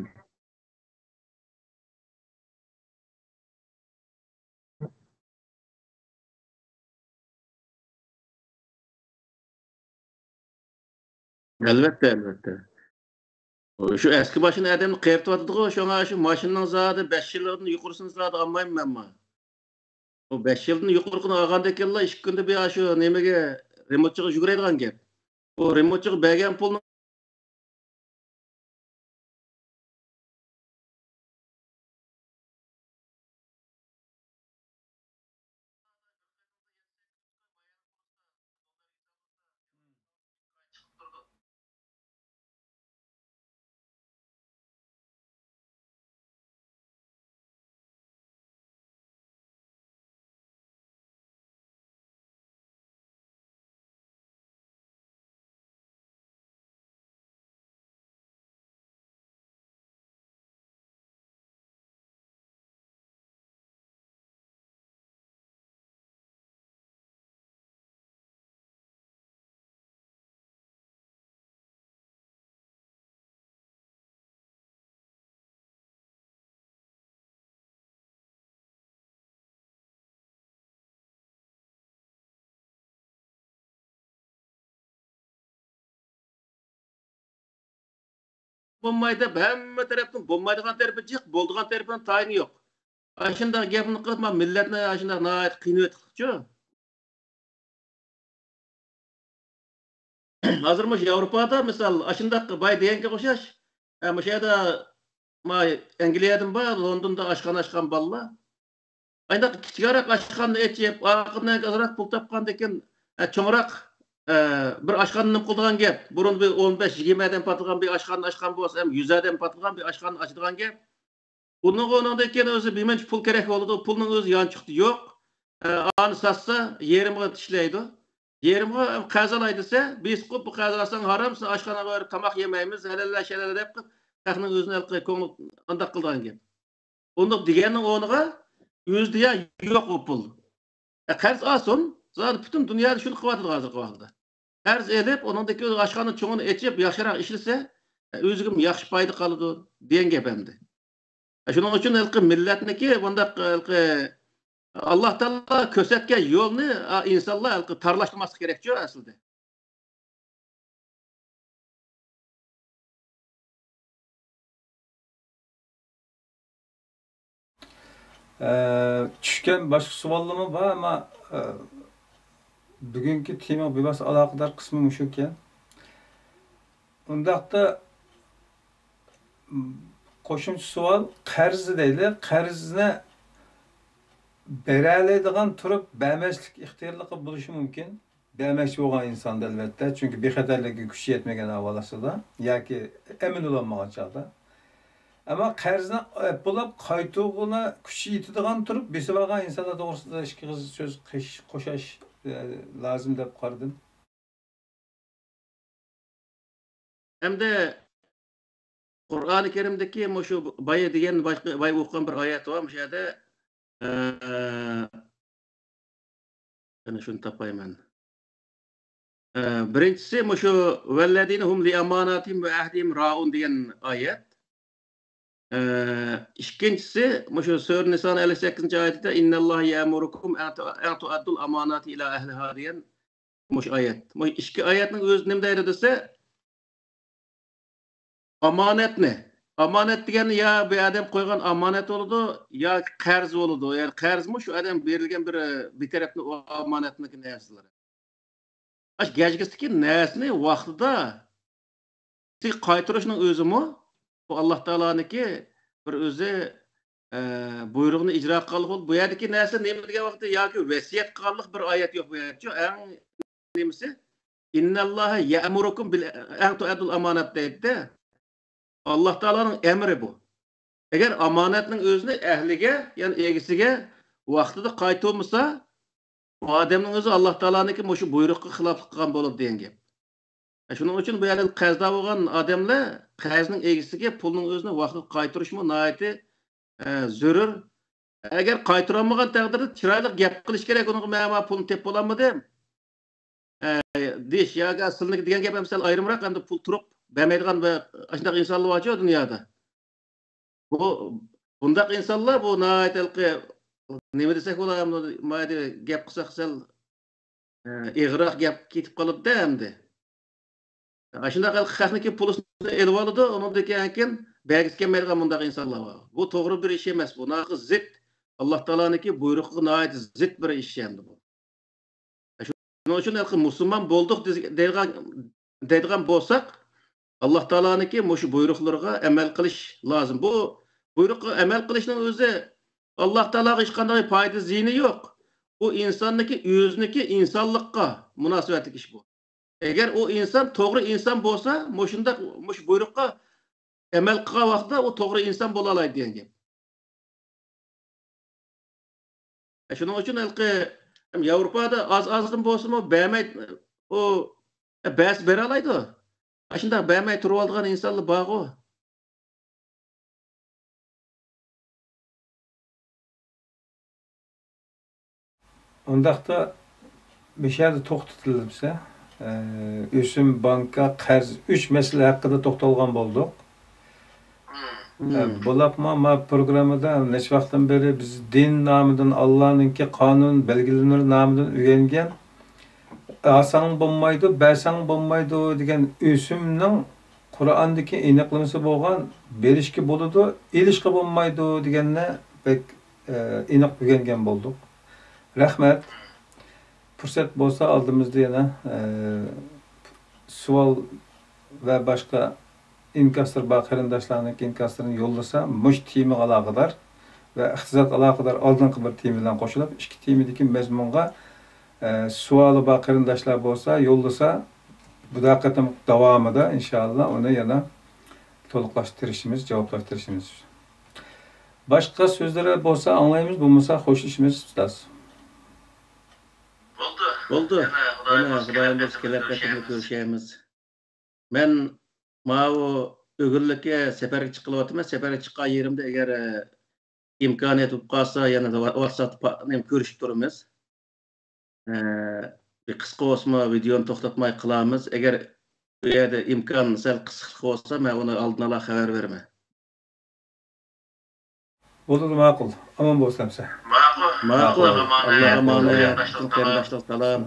ئەلۋەتتە، ئەلۋەتتە. شۇ ئەسكى ماشىنا ئادەمنى قېرىتىۋاتىدىغۇ، شۇڭا شۇ ماشىنىنىڭ زادى بەش يىلدىن يۇقىرىسىنى زادى ئالمايمەن مەنمۇ. ئۇ بەش يىلدىن يۇقىرىقىنى ئالغاندىن كېيىنلا ئىككى كۈندە بىر شۇ نېمىگە، رېمونتچىغا يۈگۈرەيدىغان گەپ. ئۇ رېمونتچىغا بەرگەن پۇلنى بولماي دەپ، ھەممە تەرەپتىن بولمايدىغان تەرىپى جىق، بولىدىغان تەرىپىنىڭ تايىنى يوق. ئاشۇنداق گەپنى قىلىپ، مانا مىللەتنى ئاشۇنداق ناھايىتى قىينىۋەتتۇقچۇ. ھازىر مۇشۇ ياۋروپادا مىسال، ئاشۇنداق باي دېگەنگە ئوخشاش، ئە، مۇشۇ يەردە، ما، ئەنگلىيەدىن بار، لوندوندا ئاشخانا ئاچقان بالىلار. ئانداق كىچىكرەك ئاشخانا ئېچىپ، ئارقىدىن ئازراق پۇل تاپقاندىن كېيىن، ئە، چوڭراق، ئە، بىر ئاشخانا نېمە قىلىدىغان گەپ. بۇرۇن بىر ئون بەش، يىگىرمە ئادەم پاتىدىغان بىر ئاشخانا ئاچقان بولسا، ھەم يۈز ئادەم پاتىدىغان بىر ئاشخانا ئاچىدىغان گەپ. ئۇنىڭغا، ئۇنىڭدىن كېيىن ئۆزى بىرمۇنچە پۇل كېرەك بولىدۇ. پۇلنىڭ ئۆزى يانچۇقتا يوق. ئە، ئانى ساتسا، يېرىمغا ئىشلەيدۇ. يېرىمغا قەرز ئالاي دېسە، بىرسى قىلىپ، بۇ قەرز ئالساڭ ھارام، سەن ئاشخانىغا بېرىپ تاماق يېمەيمىز، ھەلەللا شەلەللا دەپ قىلىپ، خەقنىڭ ئۆزىنى ھېلىقى كۆڭلى ئانداق قىلىدىغان گەپ. ئۇنداق دېگەننىڭ ئورنىغا ئۆزىدە يا يوق ئۇ پۇل. ئە، قەرز ئالسۇن، زادى پۈتۈن دۇنيادا شۇنى قىلىۋاتىدۇ ھازىرقى ۋاقىتتا. قەرز ئېلىپ، ئۇنىڭدىكى ئاشخانا چوڭىنى ئېچىپ، ياخشىراق ئىشلىسە، ئۆزىگىمۇ ياخشى پايدا قالىدۇ، دېگەن گەپ ئەمدى. شۇنىڭ ئۈچۈن ھېلىقى مىللەتنىكى بۇنداق، ھېلىقى ئاللا تائالا كۆرسەتكەن يولنى، ئا، ئىنسانلار ھېلىقى تارلاشتۇرماسلىق كېرەكچۇ ئەسلىدە. ئە، چۈشكەن باشقا سوئاللىرىمۇ بار، ئەمما، ئە، بۈگۈنكى تېمىغا بىۋاسىتە ئالاقىدار قىسمى مۇشۇكەن. ئۇنداقتا، م، قوشۇمچە سوئال، قەرز دەيلى، قەرزنى بېرەلەيدىغان تۇرۇپ بەرمەسلىك ئىختىيارلىقى بولۇشى مۇمكىن. بەرمەكچى بولغان ئىنساندا، ئەلۋەتتە، چۈنكى بىخەتەرلىكى كۈچى يەتمىگەن ئەھۋال ئاستىدا ياكى ئەمىن بولالمىغان چاغدا. ئەمما قەرزنى ئەپ بولاپ قايتۇرغىلى كۈچى يېتىدىغان تۇرۇپ بېسىۋالغان ئىنسانلار توغرىسىدا ئىككى ئېغىز سۆز قېش-، قوشاش، ئە، لازىم دەپ قارىدىم. ئەمدى قۇرئانى كەرىمدىكى مۇشۇ بايا دېگەن، باشقا، بايا ئوقۇغان بىر ئايەت بار مۇشۇ يەردە. ئە، قېنى شۇنى تاپايمەن. ئە، بىرىنچىسى مۇشۇ «ۋەللەزىنە ھۇم لىئاماناتىھىم ۋە ئەھدىھىم رائۇن» دېگەن ئايەت. ئە، ئىككىنچىسى مۇشۇ سۈرە نىسانىڭ ئەللىك سەككىزىنچى ئايىتىدە «ئىننەللاھە يەئمۇرۇكۇم ئەن تۇ-، ئەن تۇئەددۇل ئاماناتى ئىلا ئەھلىھا» دېگەن مۇشۇ ئايەت. مۇشۇ ئىككى ئايەتنىڭ ئۆزى نېمە دەيدۇ دېسە، ئامانەتنى، ئامانەت دېگەن يا بىر ئادەم قويغان ئامانەت بولىدۇ، ياكى قەرز بولىدۇ. يەنى قەرزمۇ شۇ ئادەم بېرىلگەن بىر، بىر تەرەپنىڭ ئامانەتنىڭكى نەرسىلىرى. ئاشۇ گەجگىسىدىكى نەرسىنى ۋاقتىدا قايتۇرۇشنىڭ ئۆزىمۇ بۇ ئاللا تائالانىڭكى بىر ئۆزى، ئە، بۇيرۇقنى ئىجرا قىلغانلىق بولىدۇ. بۇ يەردىكى نەرسە نېمە دېگەن ۋاقىتتا ياكى ۋەسىيەت قىلغانلىق بىر ئايەت يوق بۇ يەردىچۇ. ئەڭ نېمىسى؟ «ئىننەللاھە يەئمۇرۇكۇم بىل ئەن تۇئەددۇل ئامانات» دەيدۇ. ئاللا تائالانىڭ ئەمرى بۇ. ئەگەر ئامانەتنىڭ ئۆزىنى ئەھلىگە، يەنى ئىگىسىگە ۋاقتىدا قايتۇرمىسا، ئۇ ئادەمنىڭ ئۆزى ئاللا تائالانىڭكى مۇشۇ بۇيرۇققا خىلاپلىق قىلغان بولىدۇ دېگەن گەپ. شۇنىڭ ئۈچۈن بۇ يەردە قەرزدار بولغان ئادەملەر قەرزنىڭ ئىگىسىگە پۇلنىڭ ئۆزىنى ۋاقتىدا قايتۇرۇشمۇ ناھايىتى، ئە، زۆرۈر. ئەگەر قايتۇرالمىغان تەقدىردە چىرايلىق گەپ قىلىش كېرەك، ئۇنىڭغا مەن مانا پۇلنى تېپىپ بولالمىدىم، ئە، دېيىش ياكى سىلىنىڭكى دېگەن گەپ ھەم سەل ئايرىمراق، ئەمدى پۇل تۇرۇپ بەرمەيدىغان ۋە ئاشۇنداق ئىنسانلار بارچۇ دۇنيادا. بۇ، بۇنداق ئىنسانلار بۇ ناھايىتى ھېلىقى، نېمە دېسەك بولار، مايدا گەپ قىلساق سەل، ئە، ئېغىرراق گەپ كېتىپ قالىدۇ-دە ئەمدى. ئاشۇنداق خەقنىڭكى پۇلىنى ئېلىۋالىدۇ، ئۇنىڭدىن كېيىن بەرگۈسى كەلمەيدىغان مۇنداق ئىنسانلار بار. بۇ توغرا بىر ئىش ئەمەس، بۇ ناھايىتى زىت، ئاللا تائالانىڭكى بۇيرۇقىغا ناھايىتى زىت بىر ئىش ئەمدى بۇ. شۇنىڭ ئۈچۈن ھېلىقى مۇسۇلمان بولدۇق دېز-، دەيدىغان، دەيدىغان بولساق، ئاللا تائالانىڭكى مۇشۇ بۇيرۇقلىرىغا ئەمەل قىلىش لازىم. بۇ بۇيرۇققا ئەمەل قىلىشنىڭ ئۆزى ئاللا تائالاغا ھېچقانداق پايدا زىيىنى يوق. بۇ ئىنساننىڭكى ئۆزىنىڭكى ئىنسانلىققا مۇناسىۋەتلىك ئىش بۇ. ئەگەر ئۇ ئىنسان توغرا ئىنسان بولسا، مۇشۇنداق، مۇشۇ بۇيرۇققا ئەمەل قىلغان ۋاقتىدا ئۇ توغرا ئىنسان بولالايدۇ دېگەن گەپ. شۇنىڭ ئۈچۈن ھېلىقى ياۋروپادا ئاز-ئازدىن بولسىمۇ بەرمەي، ئۇ بەرسە بېرەلەيدۇ. ئاشۇنداق بەرمەي تۇرۇۋالىدىغان ئىنسانلار بارغۇ. ئۇنداقتا مۇشۇ يەردە توختىتىلسا، ئە، ئۆسۈم، بانكا، قەرز، ئۈچ مەسىلە ھەققىدە توختالغان بولدۇق. ئە، بولۇپمۇ ما پروگراممىدا نەچچە ۋاقىتتىن بېرى بىز دىن نامىدىن، ئاللانىڭكى قانۇن بەلگىلىمىلىرى نامىدىن ئۆگەنگەن، ئالساڭ بولمايدۇ، بەرسەڭ بولمايدۇ دېگەن ئۆسۈمنىڭ قۇرئاندىكى ئېنىقلىمىسى بولغان، بېرىشكە بولىدۇ، ئېلىشقا بولمايدۇ دېگەننى بەك، ئە، ئېنىق ئۆگەنگەن بولدۇق. رەھمەت. پۇرسەت بولسا ئالدىمىزدا يەنە، ئە، سوئال ۋە باشقا ئىنكاسلىرى بار قېرىنداشلارنىڭ ئىنكاسلىرىنى يوللىسا، مۇشۇ تېمىغا ئالاقىدار ۋە ئىقتىساد ئالاقىدار ئالدىنقى بىر تېما بىلەن قوشۇلۇپ، ئىككى تېمىدىكى مەزمۇنغا، ئە، سوئالى بار قېرىنداشلار بولسا، يوللىسا، بۇ قېتىم داۋامىدا ئىنشائاللا ئۇنى يەنە تولۇقلاشتۇرۇشىمىز، جاۋابلاشتۇرۇشىمىز. باشقا سۆزلىرى بولسا ئاڭلايمىز، بولمىسا خوشلىشىمىز، ئۇستاز. بولدى. بولدى. يەنە خۇدايىم بۇيرۇسا كېلەر قېتىمدا كۆرۈشەيمىز. مەن ماۋۇ ئۆگۈنلۈككە سەپەرگە چىقىۋاتىمەن. سەپەرگە چىققان يېرىمدە ئەگەر، ئە، ئىمكانىيەت بولۇپ قالسا، يەنە ۋا-، ۋاتساپتا پا-، نېمە كۆرۈشۈپ تۇرىمىز. ئە، قىسقا بولسىمۇ ۋىدېونى توختاتماي قىلارمىز. ئەگەر ئۇ يەردە ئىمكان سەل قىسقىلىق بولسا، مەن ئۇنى ئالدىن ئالا خەۋەر بېرىمەن. بولىدۇ، ماقۇل. ئامان بولسۇن ئەمسە. ماقۇل. ئاللا ئامانەت. پۈتۈن قېرىنداشلار سالام.